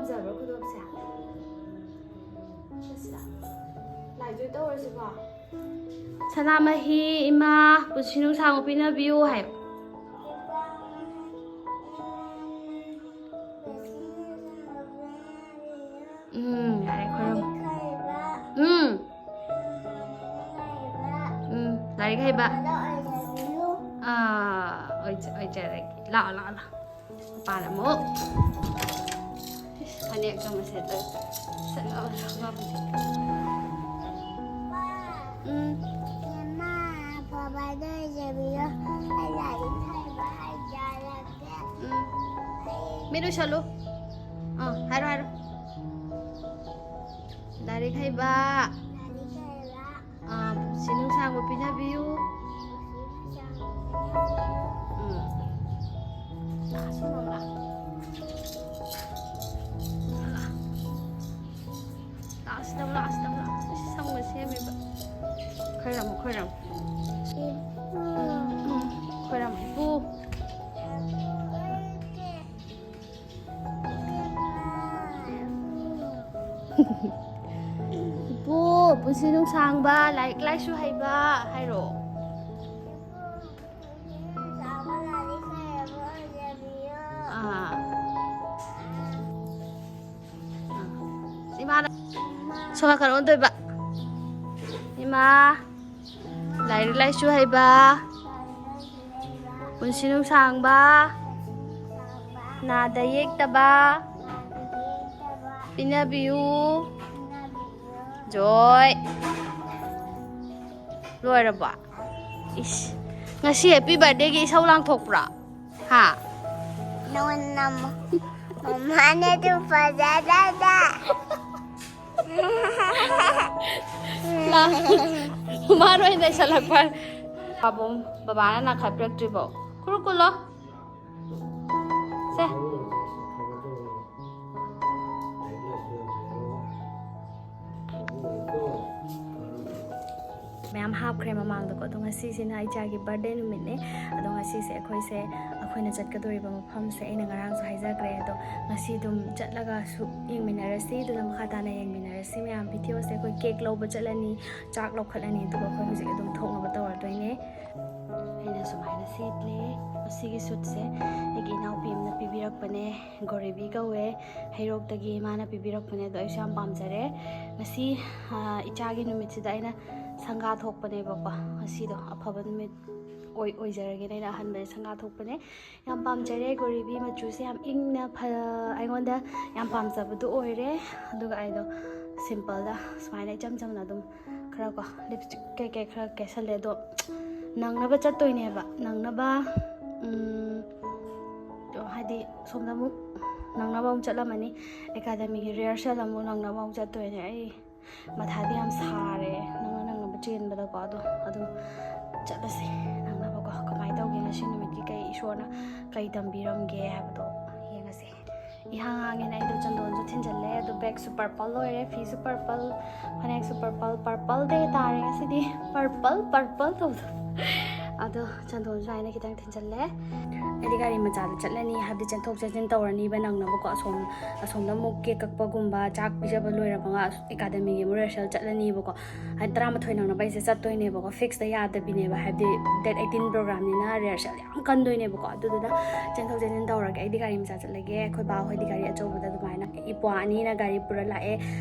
ꯐꯖꯕ꯭ꯔꯥ ꯈꯨꯗꯣꯞꯁꯦ? ꯁꯤꯗ ꯂꯥꯏꯖꯣꯏ ꯇꯧꯔꯁꯤꯀꯣ꯫ "ꯁꯅꯥꯃꯍꯤ ꯏꯃꯥ, ꯄꯨꯟꯁꯤ ꯅꯨꯡꯁꯥꯡꯕ ꯄꯤꯅꯕꯤꯌꯨ" ꯍꯥꯏꯌꯣ꯫ ꯎꯝ, ꯌꯥꯔꯦ, ꯈꯣꯏꯔꯝ꯫ ꯎꯝ꯫ ꯎꯝ, ꯂꯥꯏꯔꯤꯛ ꯍꯩꯕ꯫ ꯑꯥ, ꯑꯣꯏꯖ-, ꯑꯣꯏꯖꯔꯒꯦ꯫ ꯂꯥꯛꯑꯣ, ꯂꯥꯛꯑꯣ, ꯂꯥꯛꯑꯣ꯫ ꯃꯄꯥꯟ ꯑꯃꯨꯛ꯫ ꯏꯁ, ꯐꯅꯦꯛ ꯑꯃ ꯁꯦꯠꯂꯒ꯫ ꯁꯦꯠꯂꯒ ꯉꯝꯗꯦ꯫ ꯎꯝ꯫ ꯏꯃꯥ, ꯑꯐꯕꯗ ꯑꯣꯏꯖꯕꯤꯌꯣ꯫ ꯑꯩ ꯂꯥꯏꯔꯤꯛ ꯍꯩꯕ ꯍꯩꯖꯔꯒꯦ꯫ ꯎꯝ꯫ ꯑꯩ ꯃꯤꯠ ꯎꯏꯁꯜꯂꯨ꯫ ꯑꯥ, ꯍꯥꯏꯔꯣ, ꯍꯥꯏꯔꯣ꯫ ꯂꯥꯏꯔꯤꯛ ꯍꯩꯕ꯫ ꯂꯥꯏꯔꯤꯛ ꯍꯩꯕ꯫ ꯑꯥ, ꯄꯨꯟꯁꯤ ꯅꯨꯡꯁꯥꯡꯕ ꯄꯤꯅꯕꯤꯌꯨ꯫ ꯄꯨꯟꯁꯤ ꯅꯨꯡꯁꯥꯡꯕ ꯄꯤꯅꯕꯤꯌꯨ꯫ ꯎꯝ꯫ ꯂꯥꯛꯑꯣ, ꯁꯤ ꯂꯥꯛꯑꯣ, ꯂꯥꯛꯑꯣ꯫ ꯂꯥꯛꯑꯣ, ꯁꯤꯗ ꯑꯃꯨꯛ ꯂꯥꯛꯑꯣ, ꯁꯤꯗ ꯑꯃꯨꯛ ꯂꯥꯛꯑꯣ꯫ ꯏꯁ, ꯁꯝꯒ ꯁꯦꯝꯃꯤꯕ꯫ ꯈꯣꯏꯔꯝꯃꯨ, ꯈꯣꯏꯔꯝꯃꯨ꯫ ꯏꯄꯨ꯫ ꯎꯝ, ꯈꯣꯏꯔꯝꯃꯨ, ꯏꯄꯨ꯫ ꯏꯄꯨ, ꯄꯨꯟꯁꯤ ꯅꯨꯡꯁꯥꯡꯕ, ꯂꯥꯏꯔꯤꯛ ꯂꯥꯏꯁꯨ ꯍꯩꯕ ꯍꯥꯏꯔꯣ꯫ ꯑꯥ꯫ ꯏꯃꯥꯅ ꯁꯣꯝ ꯅꯥꯀꯟ ꯑꯣꯟꯗꯣꯏꯕ꯫ ꯏꯃꯥ꯫ ꯂꯥꯏꯔꯤꯛ ꯂꯥꯏꯁꯨ ꯍꯩꯕ, ꯄꯨꯟꯁꯤ ꯅꯨꯡꯁꯥꯡꯕ, ꯅꯥꯗ ꯌꯦꯛꯇꯕ ꯄꯤꯅꯕꯤꯌꯨ꯫ ꯖꯣꯏ꯫ ꯂꯣꯏꯔꯕꯣ? ꯏꯁ, ꯉꯁꯤ ꯍꯦꯄꯤ ꯕꯥꯔꯗꯦꯒꯤ ꯏꯁꯧ ꯂꯥꯡꯊꯣꯛꯄ꯭ꯔꯣ? ꯍꯥ? ꯅꯉꯣꯟ ꯅꯝꯃꯣ꯫ ꯃꯃꯥꯅꯦ ꯑꯗꯨ ꯐꯖꯗꯗ꯫ ꯂꯥ-, ꯃꯥꯅ ꯑꯣꯏꯅ ꯅꯩꯁꯜꯂꯛꯄ꯫ ꯄꯥꯕꯨꯡ, ꯕꯕꯥꯅ ꯅꯥꯈꯠꯄꯤꯔꯛꯇ꯭ꯔꯤꯕꯣ? ꯈꯨꯔꯨ ꯀꯨꯜꯂꯣ꯫ ꯁꯦ꯫ ꯃꯌꯥꯝ ꯍꯥꯞꯈ꯭ꯔꯦ ꯃꯃꯥꯡꯗꯀꯣ꯫ ꯑꯗꯣ ꯉꯁꯤꯁꯤꯅ ꯏꯆꯥꯒꯤ ꯕꯥꯔꯗꯦ ꯅꯨꯃꯤꯠꯅꯦ꯫ ꯑꯗꯣ ꯉꯁꯤꯁꯦ ꯑꯩꯈꯣꯏꯁꯦ, ꯑꯩꯈꯣꯏꯅ ꯆꯠꯀꯗꯣꯔꯤꯕ ꯃꯐꯝꯁꯦ ꯑꯩꯅ ꯉꯔꯥꯡꯁꯨ ꯍꯥꯏꯖꯈ꯭ꯔꯦ꯫ ꯑꯗꯣ ꯉꯁꯤ ꯑꯗꯨꯝ ꯆꯠꯂꯒꯁꯨ ꯌꯦꯡꯃꯤꯟꯅꯔꯁꯤ꯫ ꯑꯗꯨꯅ ꯃꯈꯥ ꯇꯥꯅ ꯌꯦꯡꯃꯤꯟꯅꯔꯁꯤ ꯃꯌꯥꯝ꯫ ꯚꯤꯗꯤꯑꯣꯁꯦ ꯑꯩꯈꯣꯏ ꯀꯦꯛ ꯂꯧꯕ ꯆꯠꯂꯅꯤ, ꯆꯥꯛ ꯂꯧꯈꯠꯂꯅꯤ, ꯑꯗꯨꯒ ꯑꯩꯈꯣꯏ ꯍꯧꯖꯤꯛ ꯑꯗꯨꯝ ꯊꯣꯛꯅꯕ ꯇꯧꯔꯗꯣꯏꯅꯦ꯫ ꯑꯩꯅ ꯁꯨꯃꯥꯏꯅ ꯁꯦꯠꯂꯦ꯫ ꯃꯁꯤꯒꯤ ꯁꯨꯠꯁꯦ ꯑꯩꯒꯤ ꯏꯅꯥꯎꯄꯤ ꯑꯃꯅ ꯄꯤꯕꯤꯔꯛꯄꯅꯦ꯫ ꯒꯣꯔꯦꯕꯤ ꯀꯧꯋꯦ꯫ ꯍꯩꯔꯣꯛꯇꯒꯤ ꯃꯥꯅ ꯄꯤꯕꯤꯔꯛꯄꯅꯦ꯫ ꯑꯗꯣ ꯑꯩꯁꯨ ꯌꯥꯝ ꯄꯥꯝꯖꯔꯦ꯫ ꯉꯁꯤ, ꯑ, ꯏꯆꯥꯒꯤ ꯅꯨꯃꯤꯠꯁꯤꯗ ꯑꯩꯅ ꯁꯪꯒꯥ ꯊꯣꯛꯄꯅꯦꯕꯀꯣ꯫ ꯉꯁꯤꯗꯣ ꯑꯐꯕ ꯅꯨꯃꯤꯠ ꯑꯣꯏ-, ꯑꯣꯏꯖꯔꯒꯦꯅ ꯑꯩꯅ ꯑꯍꯥꯟꯕꯗ ꯁꯪꯒꯥ ꯊꯣꯛꯄꯅꯦ꯫ ꯌꯥꯝ ꯄꯥꯝꯖꯔꯦ꯫ ꯒꯣꯔꯦꯕꯤ ꯃꯆꯨꯁꯦ ꯌꯥꯝ ꯏꯪꯅ ꯐ-, ꯑꯩꯉꯣꯟꯗ ꯌꯥꯝ ꯄꯥꯝꯖꯕꯗꯨ ꯑꯣꯏꯔꯦ꯫ ꯑꯗꯨꯒ ꯑꯩꯗꯣ ꯁꯤꯝꯄꯜꯗ ꯁꯨꯃꯥꯏꯅ ꯏꯆꯝ ꯆꯝꯅ ꯑꯗꯨꯝ ꯈꯔ ꯀꯣ, ꯂꯤꯞꯁꯇꯤꯛ ꯀꯩꯀꯩ ꯈꯔ ꯀꯦꯁꯜꯂꯦ꯫ ꯑꯗꯣ ꯅꯪꯅꯕ ꯆꯠꯇꯣꯏꯅꯦꯕ꯫ ꯅꯪꯅꯕ, ꯎꯝ, ꯍꯥꯏꯗꯤ ꯁꯣꯝꯗ ꯑꯃꯨꯛ ꯅꯪꯅꯕ ꯑꯃꯨꯛ ꯆꯠꯂꯝꯃꯅꯤ꯫ ꯑꯦꯀꯥꯗꯃꯤꯒꯤ ꯔꯤꯍꯔꯁꯦꯜ ꯑꯃꯨꯛ ꯅꯪꯅꯕ ꯑꯃꯨꯛ ꯆꯠꯇꯣꯏꯅꯦ꯫ ꯑꯩ ꯃꯊꯥꯗꯤ ꯌꯥꯝ ꯁꯥꯔꯦ꯫ ꯅꯪꯅ ꯅꯪꯅꯕ ꯆꯦꯟꯕꯗꯀꯣ꯫ ꯑꯗꯣ ꯑꯗꯨꯝ ꯆꯠꯂꯁꯦ ꯅꯪꯅꯕꯀꯣ꯫ ꯀꯃꯥꯏꯅ ꯇꯧꯒꯦ ꯉꯁꯤ ꯅꯨꯃꯤꯠꯀꯤ, ꯀꯩ ꯏꯁꯣꯔꯅ ꯀꯩ ꯇꯝꯕꯤꯔꯝꯒꯦ ꯍꯥꯏꯕꯗꯣ ꯌꯦꯡꯉꯁꯦ꯫ ꯏꯍꯥꯡ ꯍꯥꯡꯉꯦꯅ ꯑꯩꯗꯣ ꯆꯟꯗꯣꯟꯁꯨ ꯊꯤꯟꯖꯜꯂꯦ꯫ ꯑꯗꯣ ꯕꯦꯒꯁꯨ ꯄꯔꯄꯜ ꯑꯣꯏꯔꯦ, ꯐꯤꯁꯨ ꯄꯔꯄꯜ, ꯐꯅꯦꯛꯁꯨ ꯄꯔꯄꯜ꯫ ꯄꯔꯄꯜ ꯗꯦ ꯇꯥꯔꯦ ꯉꯁꯤꯗꯤ꯫ ꯄꯔꯄꯜ, ꯄꯔꯄꯜ ꯇꯧꯗꯣ꯫ ꯑꯗꯣ ꯆꯟꯗꯣꯟꯁꯨ ꯍꯥꯏꯅ ꯈꯤꯇꯪ ꯊꯤꯟꯖꯜꯂꯦ꯫ ꯑꯩꯗꯤ ꯒꯥꯔꯤ ꯃꯆꯥꯗ ꯆꯠꯂꯅꯤ, ꯍꯥꯏꯕꯗꯤ ꯆꯦꯟꯊꯣꯛ ꯆꯦꯟꯁꯤꯟ ꯇꯧꯔꯅꯤꯕ ꯅꯪꯅꯕꯀꯣ꯫ ꯑꯁꯣꯝ, ꯑꯁꯣꯝꯗ ꯑꯃꯨꯛ ꯀꯦꯛ ꯀꯛꯄꯒꯨꯝꯕ, ꯆꯥꯛ ꯄꯤꯖꯕ ꯂꯣꯏꯔꯕꯒ ꯑꯦꯀꯥꯗꯃꯤꯒꯤ ꯑꯃꯨꯛ ꯔꯤꯍꯔꯁꯦꯜ ꯆꯠꯂꯅꯤꯕꯀꯣ꯫ ꯍꯥꯏꯗꯤ ꯇꯔꯥꯃꯥꯊꯣꯏ ꯅꯪꯅꯕ ꯑꯩꯁꯦ ꯆꯠꯇꯣꯏꯅꯦꯕꯀꯣ, ꯐꯤꯛꯁꯇ ꯌꯥꯗꯕꯤꯅꯦꯕ꯫ ꯍꯥꯏꯕꯗꯤ ꯗꯦꯠ ꯑꯩꯠꯇꯤꯟ ꯄ꯭ꯔꯣꯒ꯭ꯔꯥꯝꯅꯤꯅ ꯔꯤꯍꯔꯁꯦꯜ ꯌꯥꯝ ꯀꯟꯗꯣꯏꯅꯦꯕꯀꯣ꯫ ꯑꯗꯨꯗꯨꯅ ꯆꯦꯟꯊꯣꯛ ꯆꯦꯟꯁꯤꯟ ꯇꯧꯔꯒꯦ꯫ ꯑꯩꯗꯤ ꯒꯥꯔꯤ ꯃꯆꯥ ꯆꯠꯂꯒꯦ꯫ ꯑꯩꯈꯣꯏ ꯕꯥ ꯍꯣꯏꯗꯤ ꯒꯥꯔꯤ ꯑꯆꯧꯕꯗ ꯑꯗꯨꯃꯥꯏꯅ꯫ ꯏꯄ꯭ꯋꯥ ꯑꯅꯤꯅ ꯒꯥꯔꯤ ꯄꯨꯔ ꯂꯥꯛꯑꯦ,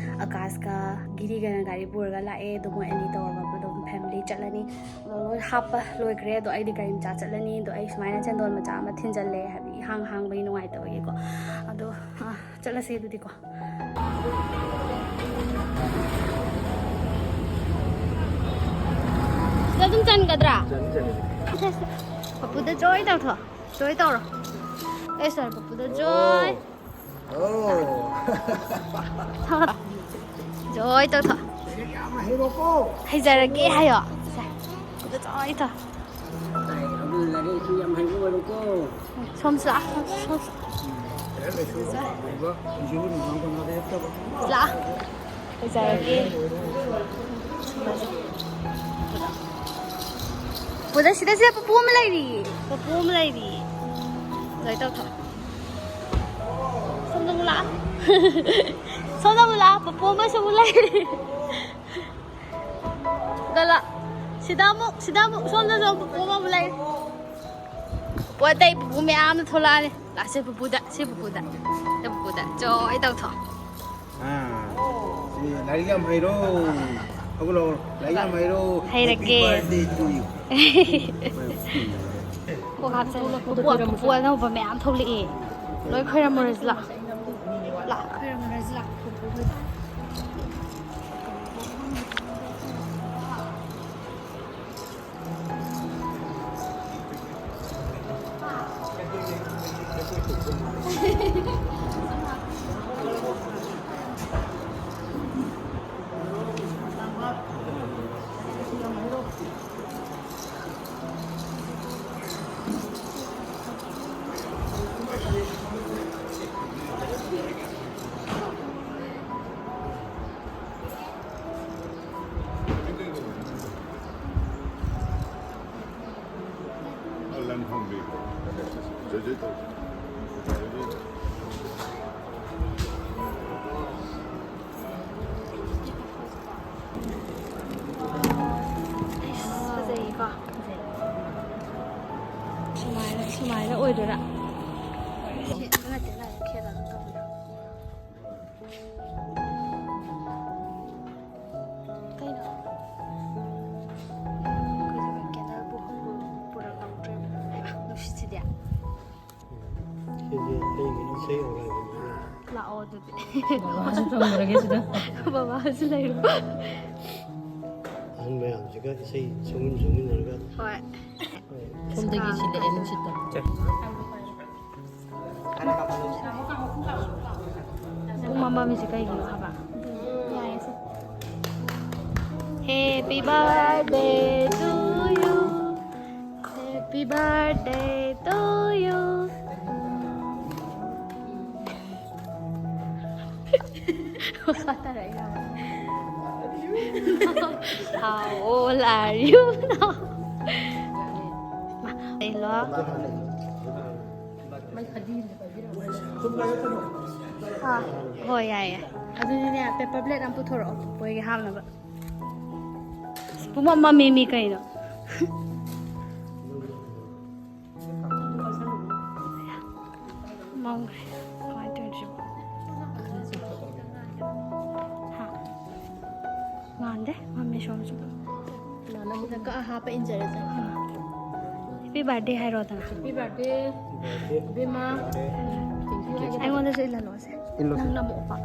ꯑꯀꯥꯁꯀ ꯒꯤꯔꯤꯒꯅ ꯒꯥꯔꯤ ꯄꯨꯔꯒ ꯂꯥꯛꯑꯦ꯫ ꯑꯗꯣ ꯃꯣꯏ ꯑꯅꯤ ꯇꯧꯔꯒ ꯑꯗꯨꯝ ꯐꯦꯃꯤꯂꯤ ꯆꯠꯂꯅꯤ꯫ ꯑꯗꯣ ꯂꯣꯏ ꯍꯥꯞꯄ ꯂꯣꯏꯈ꯭ꯔꯦ꯫ ꯑꯗꯣ ꯑꯩꯗꯤ ꯒꯥꯔꯤ ꯃꯆꯥ ꯆꯠꯂꯅꯤ꯫ ꯑꯗꯣ ꯑꯩ ꯁꯨꯃꯥꯏꯅ ꯆꯦꯟꯗꯣꯟ ꯃꯆꯥ ꯑꯃ ꯊꯤꯟꯖꯜꯂꯦ, ꯍꯥꯏꯕꯗꯤ ꯏꯍꯥꯡ ꯍꯥꯡꯕꯒꯤ ꯅꯨꯡꯉꯥꯏꯇꯕꯒꯤꯀꯣ꯫ ꯑꯗꯣ, ꯑ, ꯆꯠꯂꯁꯦ ꯑꯗꯨꯗꯤꯀꯣ꯫ ꯁꯤꯗ ꯑꯗꯨꯝ ꯆꯟꯒꯗ꯭ꯔꯥ? ꯆꯟꯅꯤ, ꯆꯟꯅꯤ꯫ ꯄꯞꯄꯨꯗ ꯖꯣꯏ ꯇꯧꯊꯣꯛ꯫ ꯖꯣꯏ ꯇꯧꯔꯣ꯫ ꯑꯦ, ꯁꯣꯔꯤ, ꯄꯞꯄꯨꯗ ꯖꯣꯏ꯫ ꯑꯣ꯫ ꯇꯧꯔꯣ꯫ ꯖꯣꯏ ꯇꯧꯊꯣꯛ꯫ ꯂꯥꯏꯔꯤꯛ ꯌꯥꯝ ꯍꯩꯔꯣꯀꯣ꯫ ꯍꯩꯖꯔꯒꯦ ꯍꯥꯏꯌꯣ꯫ ꯁꯦ, ꯄꯞꯄꯨꯗ ꯖꯣꯏ ꯇꯧ꯫ ꯑꯗꯨ ꯂꯥꯏꯔꯤꯛꯁꯨ ꯌꯥꯝ ꯍꯩꯕ ꯑꯣꯏꯔꯣꯀꯣ꯫ ꯁꯣꯝꯁꯨ ꯂꯥꯛꯑꯣ, ꯁꯣꯝꯁꯨ, ꯁꯣꯝꯁꯨ꯫ ꯂꯥꯏꯔꯤꯛ ꯂꯥꯏꯁꯨ ꯍꯩꯕ, ꯄꯨꯟꯁꯤꯕꯨ ꯅꯨꯡꯉꯥꯏ ꯅꯨꯡꯉꯥꯏꯕ ꯂꯩꯔꯛꯇꯕ꯫ ꯂꯥꯛꯑꯣ꯫ ꯂꯩꯖꯔꯒꯦ꯫ ꯄꯨꯗ ꯁꯤꯗ ꯁꯤꯗ ꯄꯨꯄꯨ ꯑꯃ ꯂꯩꯔꯤ꯫ ꯄꯨꯄꯨ ꯑꯃ ꯂꯩꯔꯤ꯫ ꯂꯣꯏ ꯇꯧꯊꯣꯛ꯫ ꯁꯣꯝꯗ ꯑꯃꯨꯛ ꯂꯥꯛꯑꯣ꯫ ꯁꯣꯝꯗ ꯑꯃꯨꯛ ꯂꯥꯛꯑꯣ꯫ ꯄꯨꯄꯨ ꯑꯃꯁꯨ ꯑꯃꯨꯛ ꯂꯩꯔꯤ꯫ ꯒꯂꯥ꯫ ꯁꯤꯗ ꯑꯃꯨꯛ, ꯁꯤꯗ ꯑꯃꯨꯛ, ꯁꯣꯝꯗꯁꯨ ꯑꯃꯨꯛ ꯄꯨꯄꯨ ꯑꯃꯃꯨꯛ ꯂꯩꯔꯤ꯫ ꯄꯨꯄꯨ ꯑꯇꯩ ꯄꯨꯄꯨ ꯃꯌꯥꯝ ꯑꯃ ꯊꯣꯛꯂꯛꯑꯅꯤ꯫ ꯂꯥꯛꯁꯦ ꯄꯨꯄꯨꯗ, ꯁꯤ ꯄꯨꯄꯨꯗ꯫ ꯁꯤ ꯄꯨꯄꯨꯗ꯫ ꯖꯣꯏ ꯇꯧꯊꯣꯛ꯫ ꯑꯥ, ꯁꯤ ꯂꯥꯏꯔꯤꯛ ꯌꯥꯝ ꯍꯩꯔꯣ꯫ ꯍꯧꯒꯠꯂꯣ꯫ ꯂꯥꯏꯔꯤꯛ ꯌꯥꯝ ꯍꯩꯔꯣ꯫ ꯍꯩꯔꯒꯦ꯫ Happy birthday to you꯫ ꯀꯣꯛ ꯍꯥꯞꯆꯜꯂꯦ꯫ ꯄꯨꯄꯨ, ꯄꯨꯄꯨ ꯑꯅꯧꯕ ꯃꯌꯥꯝ ꯊꯣꯛꯂꯛꯑꯦ꯫ ꯂꯣꯏ ꯈꯣꯏꯔꯝꯃꯨꯔꯁꯤ ꯂꯥꯛꯑꯣ꯫ ꯂꯥꯛꯑꯣ, ꯈꯣꯏꯔꯝꯃꯨꯔꯁꯤ ꯂꯥꯛꯑꯣ꯫ ꯑꯁ, ꯐꯖꯩꯀꯣ? ꯐꯖꯩ꯫ ꯁꯨꯃꯥꯏꯅ, ꯁꯨꯃꯥꯏꯅ ꯑꯣꯏꯗꯣꯏꯔꯥ? ꯁꯤ ꯅꯠꯇꯦ, ꯅꯠꯇꯦ, ꯈꯦꯠꯅꯕ ꯇꯧꯕꯤꯔꯣ꯫ ꯀꯩꯅꯣ? ꯑꯩꯈꯣꯏꯁꯦ ꯀꯦꯟꯗꯜ ꯄꯨ-, ꯄꯨ-, ꯄꯨꯔꯛꯍꯧꯗ꯭ꯔꯦꯕ꯫ ꯍꯩꯃꯥ, ꯅꯨꯡꯁꯤꯠꯁꯤꯗꯤ꯫ ꯁꯤꯗꯤ ꯑꯩꯒꯤ ꯏꯁꯩ ꯑꯃ ꯂꯩꯕꯅꯤꯅ꯫ ꯂꯥꯛꯑꯣ ꯑꯗꯨꯗꯤ꯫ ꯕꯕꯥꯁꯨ ꯊꯝꯈ꯭ꯔꯒꯦ ꯁꯤꯗ꯫ ꯕꯕꯥꯁꯨ ꯂꯩꯔꯣ꯫ ꯑꯍꯟ ꯃꯌꯥꯝꯁꯤꯒ ꯏꯁꯩ ꯁꯛꯃꯤꯟ ꯁꯛꯃꯤꯟꯅꯔꯒ꯫ ꯍꯣꯏ꯫ ꯁꯣꯝꯗꯒꯤ ꯁꯤꯜꯂꯛꯑꯦ ꯅꯨꯡꯁꯤꯠꯇ꯫ ꯄꯨꯡ ꯃꯝꯃꯝꯃꯤꯁꯦ ꯀꯩꯒꯤꯅꯣ ꯍꯥꯏꯕ? Happy birthday to you. Happy birthday to you. ꯃꯈꯥ ꯇꯥꯔꯛꯏꯔꯕ? How old are you now? ꯑꯥ, ꯍꯣꯏ, ꯌꯥꯏꯌꯦ꯫ ꯑꯗꯨꯗꯤꯅꯦ, ꯄꯦꯄꯔ ꯄ꯭ꯂꯦꯠ ꯑꯃ ꯄꯨꯊꯣꯔꯛꯑꯣ, ꯕꯣꯏꯒꯤ ꯍꯥꯞꯅꯕ꯫ ꯑꯁ, ꯄꯨꯝꯃꯝ ꯃꯝꯃꯤ ꯃꯤ ꯀꯩꯅꯣ꯫ ꯃꯝꯈ꯭ꯔꯦ꯫ ꯀꯃꯥꯏꯅ ꯇꯧꯔꯤꯁꯤꯕꯣ? ꯍꯥ? ꯉꯥꯟꯗꯦ? ꯃꯝꯃꯦ ꯁꯣꯝꯁꯨ꯫ ꯅꯪꯅ ꯀꯛꯑ ꯍꯥꯞꯄ ꯏꯟꯖꯔꯁꯦ꯫ ꯍꯦꯄꯤ ꯕꯥꯔꯗꯦ ꯍꯥꯏꯔꯣꯗꯅ꯫ ꯍꯦꯄꯤ ꯕꯥꯔꯗꯦ, ꯏꯕꯦꯝꯃ꯫ ꯑꯩꯉꯣꯟꯗꯁꯨ ꯏꯜꯍꯜꯂꯣꯁꯦ꯫ ꯏꯜꯂꯣꯁꯦ꯫ ꯅꯪ ꯅꯝꯃꯛꯑꯣ ꯄꯥꯛ꯫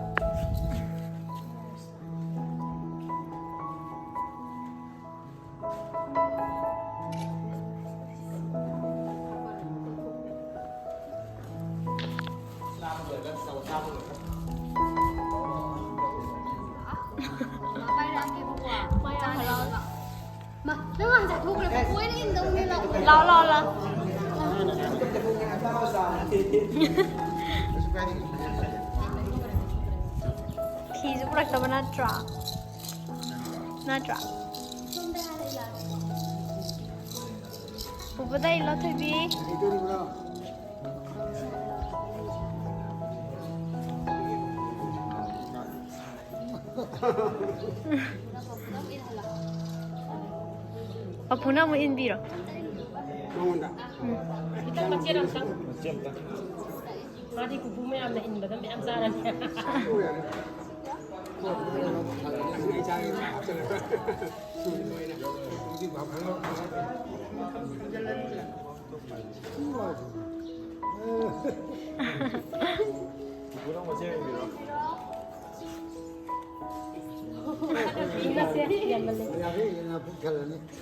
ꯃꯥ ꯌꯥꯝ ꯍꯔꯥꯎꯋꯦ꯫ ꯃꯥ, ꯅꯪ ꯍꯥꯟꯅ ꯆꯥꯊꯣꯛꯈ꯭ꯔꯦ, ꯀꯣꯏꯅ ꯏꯟꯗꯧꯅꯦ, ꯂꯥꯛꯑꯣ꯫ ꯂꯥꯛꯑꯣ, ꯂꯥꯛꯑꯣ, ꯂꯥꯛꯑꯣ꯫ ꯐꯤꯁꯨ ꯄꯨꯔꯛꯇꯕ ꯅꯠꯇ꯭ꯔꯣ? ꯅꯠꯇ꯭ꯔꯣ? ꯄꯨꯄꯨꯗ ꯏꯜꯂꯣ, ꯊꯣꯏꯕꯤ꯫ ꯄꯥꯐꯨꯅ ꯑꯃꯨꯛ ꯏꯟꯕꯤꯔꯣ꯫ ꯃꯉꯣꯟꯗ꯫ ꯎꯝ꯫ ꯈꯤꯇꯪ ꯃꯆꯦꯠ ꯑꯝꯇꯪ꯫ ꯃꯆꯦꯠ ꯑꯝꯇꯪ꯫ ꯃꯥꯗꯤ ꯄꯨꯄꯨ ꯃꯌꯥꯝꯅ ꯏꯟꯕꯗ ꯃꯌꯥꯝ ꯆꯥꯔꯅꯤ꯫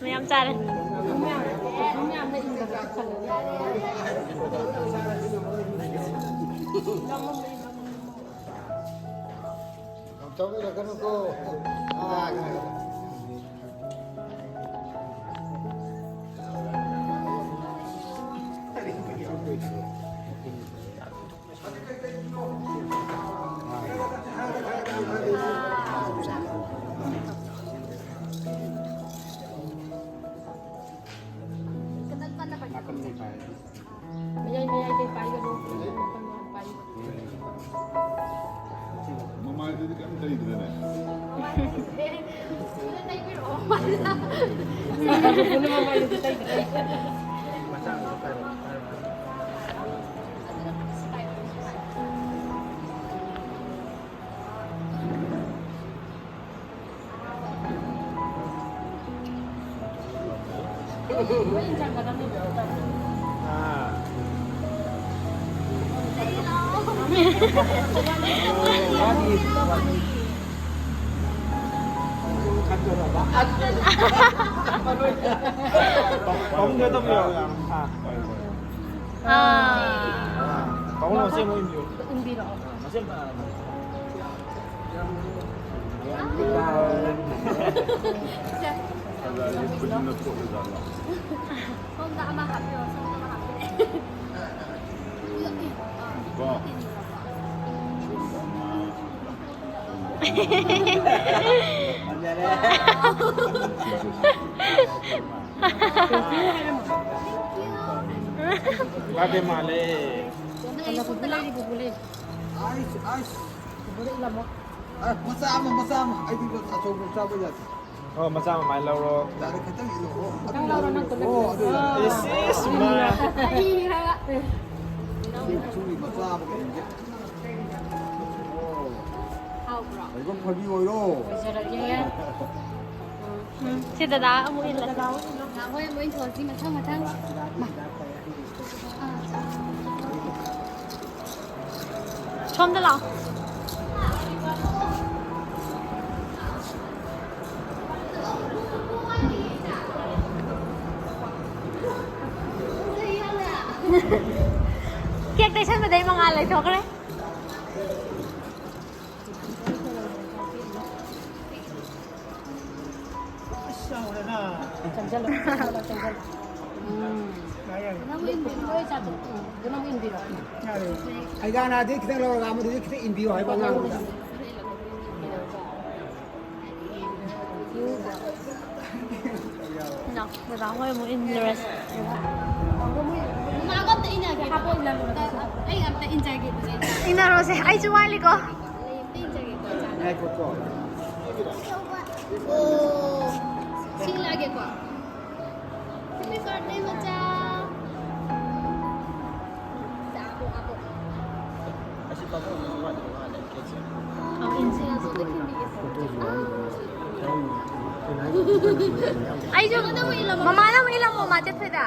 ꯃꯌꯥꯝ ꯆꯥꯔꯦ꯫ ꯄꯥꯕꯨꯡꯗ ꯇꯧꯕꯤꯔꯣ꯫ ꯑꯥ꯫ ꯑꯥ꯫ ꯄꯥꯕꯨꯡꯅ ꯃꯆꯦ ꯑꯃ ꯏꯟꯕꯤꯌꯨ꯫ ꯏꯟꯕꯤꯔꯛꯑꯣ꯫ ꯃꯆꯦ ꯑꯃ꯫ ꯁꯦ꯫ ꯁꯣꯝꯗ ꯑꯃ ꯍꯥꯞꯄꯤꯔꯣ, ꯁꯣꯝꯗ ꯑꯃ ꯍꯥꯞꯄꯤꯔꯣ꯫ ꯄꯨꯂꯞ ꯏꯟ-, ꯑꯥ, ꯄꯨꯂꯞ ꯏꯟꯒ꯭ꯔꯕꯣ? ꯕꯥꯔꯗꯦ ꯃꯥꯜꯂꯦ꯫ Ice, ice. ꯑꯥꯏꯁ, ꯃꯆꯥ ꯑꯃ, ꯃꯆꯥ ꯑꯃ꯫ ꯑꯩꯗꯤ ꯑꯆꯧꯕ ꯆꯥꯕ ꯌꯥꯗꯦ꯫ ꯑꯣ, ꯃꯆꯥ ꯑꯃ ꯃꯥꯏ ꯂꯧꯔꯣ꯫ ꯌꯥꯔꯦ, ꯈꯤꯇꯪ ꯏꯜꯂꯣ꯫ ꯑꯣ, ꯑꯗꯨ ꯈꯤꯇꯪ ꯂꯧꯔꯣ, ꯅꯪ ꯄꯨꯂꯞ ꯑꯣ, ꯏꯜꯂꯣ꯫ ꯑꯗꯨ ꯌꯥꯔꯦ꯫ ꯑꯥ꯫ ꯏꯁ, ꯏꯁ, ꯃꯥ꯫ ꯑꯩ ꯍꯥꯏꯔꯒ꯫ ꯏꯁꯤꯡꯒꯤ ꯃꯆꯥ ꯑꯃ ꯀꯩꯅꯣꯁꯦ꯫ ꯍꯥꯎꯕ꯭ꯔꯣ? ꯂꯥꯏꯕꯛ ꯐꯕꯤ ꯑꯣꯏꯔꯣ꯫ ꯑꯣꯏꯖꯔꯒꯦ꯫ ꯎꯝ, ꯁꯤ ꯗꯗꯥ ꯑꯃꯨꯛ ꯏꯜꯂꯁꯤ꯫ ꯗꯗꯥ ꯍꯣꯏ ꯑꯃꯨꯛ ꯏꯟꯊꯣꯛꯑꯁꯤ ꯃꯊꯪ ꯃꯊꯪ꯫ ꯁꯣꯝꯗ ꯂꯥꯛꯑꯣ꯫ ꯀꯦꯛ ꯇꯩꯁꯟꯕꯗꯩ ꯃꯉꯥꯜ ꯂꯩꯊꯣꯛꯈ꯭ꯔꯦ꯫ ꯑꯁ, ꯆꯥꯎꯔꯦꯗ꯫ ꯆꯪꯁꯜꯂꯣ, ꯆꯪꯁꯜꯂꯣ, ꯆꯪꯁꯜꯂꯣ꯫ ꯎꯝ꯫ ꯌꯥꯔꯦ, ꯌꯥꯔꯦ꯫ ꯅꯪ ꯏꯟꯕꯤꯔꯣ? ꯂꯣꯏ ꯆꯥꯊꯣꯛ-, ꯎꯝ, ꯑꯗꯨ ꯅꯪ ꯏꯟꯕꯤꯔꯣ? ꯌꯥꯔꯦ꯫ ꯑꯩꯒꯥꯅꯥꯗꯤ ꯈꯤꯇꯪ ꯂꯧꯔꯒ ꯑꯃꯗꯨꯗꯤ ꯈꯤꯇꯪ ꯏꯟꯕꯤꯌꯣ ꯍꯥꯏꯕ ꯑꯉꯥꯡꯗꯨꯗ꯫ ꯏꯟꯅꯧ, ꯗꯗꯥ ꯍꯣꯏ ꯑꯃꯨꯛ ꯏꯟꯅꯔꯁꯤ꯫ ꯃꯃꯥꯒ ꯑꯝꯇ ꯏꯟꯅꯒꯦ꯫ ꯑꯩ ꯑꯝꯇ ꯏꯟꯖꯒꯦ꯫ ꯏꯟꯅꯔꯣꯁꯦ, ꯑꯩꯁꯨ ꯋꯥꯠꯂꯤꯀꯣ꯫ ꯑꯩ ꯑꯝꯇ ꯏꯟꯖꯒꯦꯀꯣ, ꯏꯆꯥꯗ꯫ ꯉꯥꯏꯈꯣꯀꯣ꯫ ꯑꯣ꯫ ꯁꯤ ꯂꯥꯛꯑꯒꯦꯀꯣ꯫ Happy birthday ꯃꯆꯥ꯫ ꯁꯦ, ꯑꯥ, ꯄꯣꯛ, ꯑꯥ, ꯄꯣꯛ꯫ ꯑꯁꯤ ꯄꯥꯐꯣꯔ ꯑꯃ ꯋꯥꯠꯂꯤ, ꯋꯥꯠꯂꯤ, ꯀꯦꯛꯁꯦ꯫ ꯑꯧ, ꯏꯟꯁꯦ꯫ ꯑꯩꯁꯨ ꯃꯃꯥꯅ ꯑꯃꯨꯛ ꯏꯜꯂꯝꯃꯣ, ꯃꯥ ꯆꯠꯈ꯭ꯔꯦꯗ꯫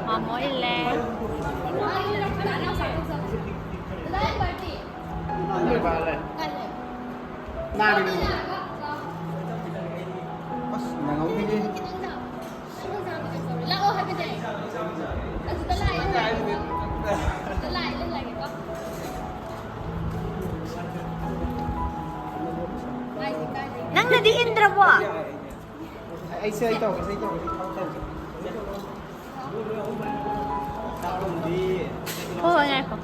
ꯃꯥꯃꯣ ꯏꯜꯂꯦ꯫ ꯑꯁ, ꯅꯪꯍꯧꯗꯦꯍꯦ꯫ ꯂꯥꯛꯑꯣ ꯍꯥꯏꯕꯅꯦ꯫ ꯑꯗꯨꯗ ꯂꯥꯛꯑꯦ꯫ ꯑꯗꯨꯗ ꯂꯥꯛꯑꯦ, ꯂꯥꯛꯑꯦꯀꯣ꯫ ꯅꯪꯅꯗꯤ ꯏꯟꯗ꯭ꯔꯕꯣ? ꯑꯩꯁꯦ, ꯑꯩ ꯇꯧꯒꯦ, ꯑꯩ ꯇꯧꯒꯦ, ꯑꯩ ꯇꯧꯒꯦ꯫ ꯍꯣꯏ, ꯍꯣꯏ, ꯉꯥꯏꯈꯣ꯫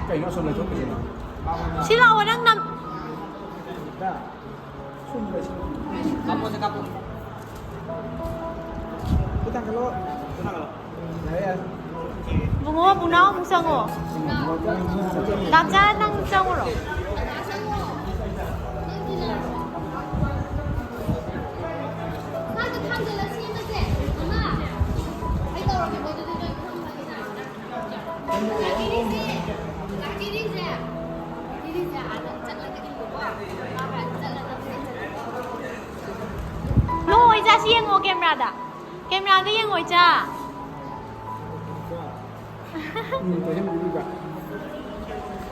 ꯀꯩꯅꯣ ꯑꯁꯣꯝ ꯂꯩꯊꯣꯛꯈ꯭ꯔꯤꯁꯤꯅ? ꯁꯤ ꯂꯥꯛꯑꯣ, ꯅꯪ ꯅꯝ-, ꯀꯥꯞꯄꯣꯁꯦ, ꯀꯥꯞꯄꯣ꯫ ꯈꯨꯠ ꯊꯥꯡꯒꯠꯂꯣ꯫ ꯈꯨꯠ ꯊꯥꯡꯒꯠꯂꯣ꯫ ꯌꯥꯔꯦ, ꯌꯥꯔꯦ꯫ ꯕꯨꯡꯉꯣ, ꯕꯨꯡꯅꯥꯎ ꯑꯃꯨꯛ ꯆꯪꯉꯣ꯫ ꯗꯥꯝꯆꯥ, ꯅꯪ ꯆꯪꯉꯨꯔꯣ꯫ ꯅꯣ, ꯏꯆꯥ, ꯁꯤ ꯌꯦꯡꯉꯣ ꯀꯦꯃꯦꯔꯥꯗ꯫ ꯀꯦꯃꯦꯔꯥꯗ ꯌꯦꯡꯉꯣ, ꯏꯆꯥ꯫ ꯎꯝ, ꯀꯩꯁꯨ ꯌꯥꯝ ꯂꯨꯕꯤꯕ꯫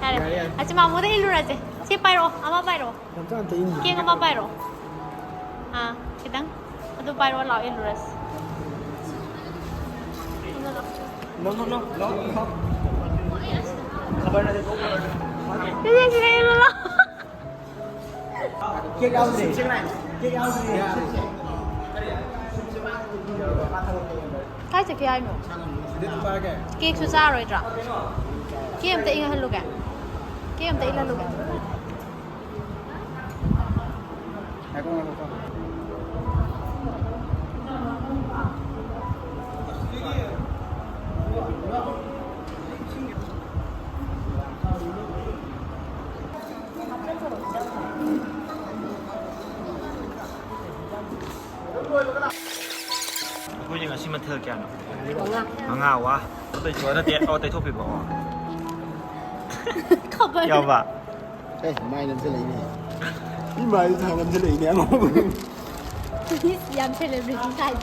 ꯌꯥꯔꯦ꯫ ꯌꯥꯔꯦ, ꯌꯥꯔꯦ꯫ ꯑꯁꯤ ꯃꯥꯃꯣꯗ ꯏꯜꯂꯨꯔꯁꯦ꯫ ꯁꯤ ꯄꯥꯏꯔꯛꯑꯣ, ꯑꯃ ꯄꯥꯏꯔꯛꯑꯣ꯫ ꯌꯥꯝ ꯆꯥꯅ ꯑꯝꯇ ꯏꯟꯗꯦ꯫ ꯀꯦꯛ ꯑꯃ ꯄꯥꯏꯔꯛꯑꯣ꯫ ꯑꯥ, ꯈꯤꯇꯪ꯫ ꯑꯗꯨ ꯄꯥꯏꯔꯛꯑꯣ, ꯂꯥꯛꯑꯣ, ꯏꯜꯂꯨꯔꯁꯤ꯫ No, no, no, no, no. ꯈꯕꯔꯅꯗꯤ ꯊꯣꯛ ꯈꯕꯔꯅ꯫ ꯁꯤ, ꯁꯤ, ꯁꯤ, ꯏꯜꯂꯨ ꯂꯥꯎ꯫ ꯀꯦꯛ ꯌꯥꯎꯗ꯭ꯔꯦ꯫ ꯀꯦꯛ ꯌꯥꯎꯗ꯭ꯔꯦ꯫ ꯀꯥꯏ ꯆꯠꯀꯦ ꯍꯥꯏꯅꯣ? ꯁꯤꯗ ꯑꯗꯨꯝ ꯄꯥꯏꯔꯒꯦ꯫ ꯀꯦꯛꯁꯨ ꯆꯥꯔꯣꯏꯗ꯭ꯔꯥ? ꯀꯦꯛ ꯑꯝꯇ ꯏꯪꯍꯜꯂꯨꯒꯦ꯫ ꯀꯦꯛ ꯑꯝꯇ ꯏꯜꯍꯜꯂꯨꯒꯦ꯫ ꯉꯥꯏꯈꯣ, ꯉꯥꯏꯈꯣ, ꯉꯥꯏꯈꯣ꯫ ꯑꯩꯈꯣꯏꯁꯦ ꯉꯁꯤ ꯃꯊꯦꯜ ꯀꯌꯥꯅꯣ? ꯃꯉꯥ꯫ ꯃꯉꯥ꯫ ꯋꯥ꯫ ꯑꯇꯩ ꯆꯣ ꯅꯠꯇꯦ꯫ ꯑꯣ, ꯇꯩꯊꯣꯛꯄꯤꯕ꯫ ꯑꯣ꯫ ꯈꯕꯔ꯫ ꯌꯥꯎꯕ꯫ ꯑꯦ, ꯃꯥꯏ ꯅꯝꯁꯤꯜꯂꯛꯏꯅꯦ꯫ ꯏꯃꯥꯏꯗꯨ ꯊꯥꯡ ꯅꯝꯁꯤꯜꯂꯛꯏꯅꯦ ꯑꯉꯧꯕ꯫ ꯌꯥꯝ celebrity type꯫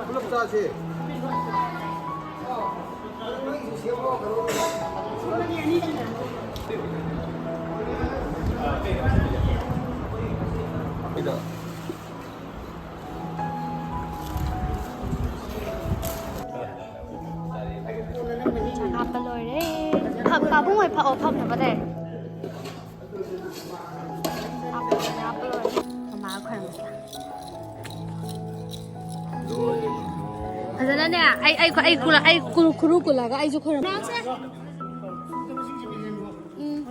ꯄꯨꯂꯞ ꯆꯥꯁꯦ꯫ ꯆꯥꯛ ꯍꯥꯞꯄ ꯂꯣꯏꯔꯦ꯫ ꯐꯝ-, ꯄꯥꯕꯨꯡ ꯍꯣꯏ ꯐꯝ-, ꯑꯣ, ꯐꯝꯅꯕ ꯂꯩꯔꯦ꯫ ꯍꯥꯞꯄ ꯂꯣꯏꯔꯦ, ꯍꯥꯞꯄ ꯂꯣꯏꯔꯦ꯫ ꯃꯃꯥ ꯈꯣꯏꯔꯝꯃꯁꯤꯔ? ꯐꯖꯅꯅꯦ, ꯑꯩ, ꯑꯩ, ꯑꯩ ꯀꯨꯂ-, ꯑꯩ ꯀꯨ-, ꯈꯨꯔꯨ ꯀꯨꯜꯂꯒ ꯑꯩꯁꯨ ꯈꯣꯏꯔꯝ-, ꯎꯝ꯫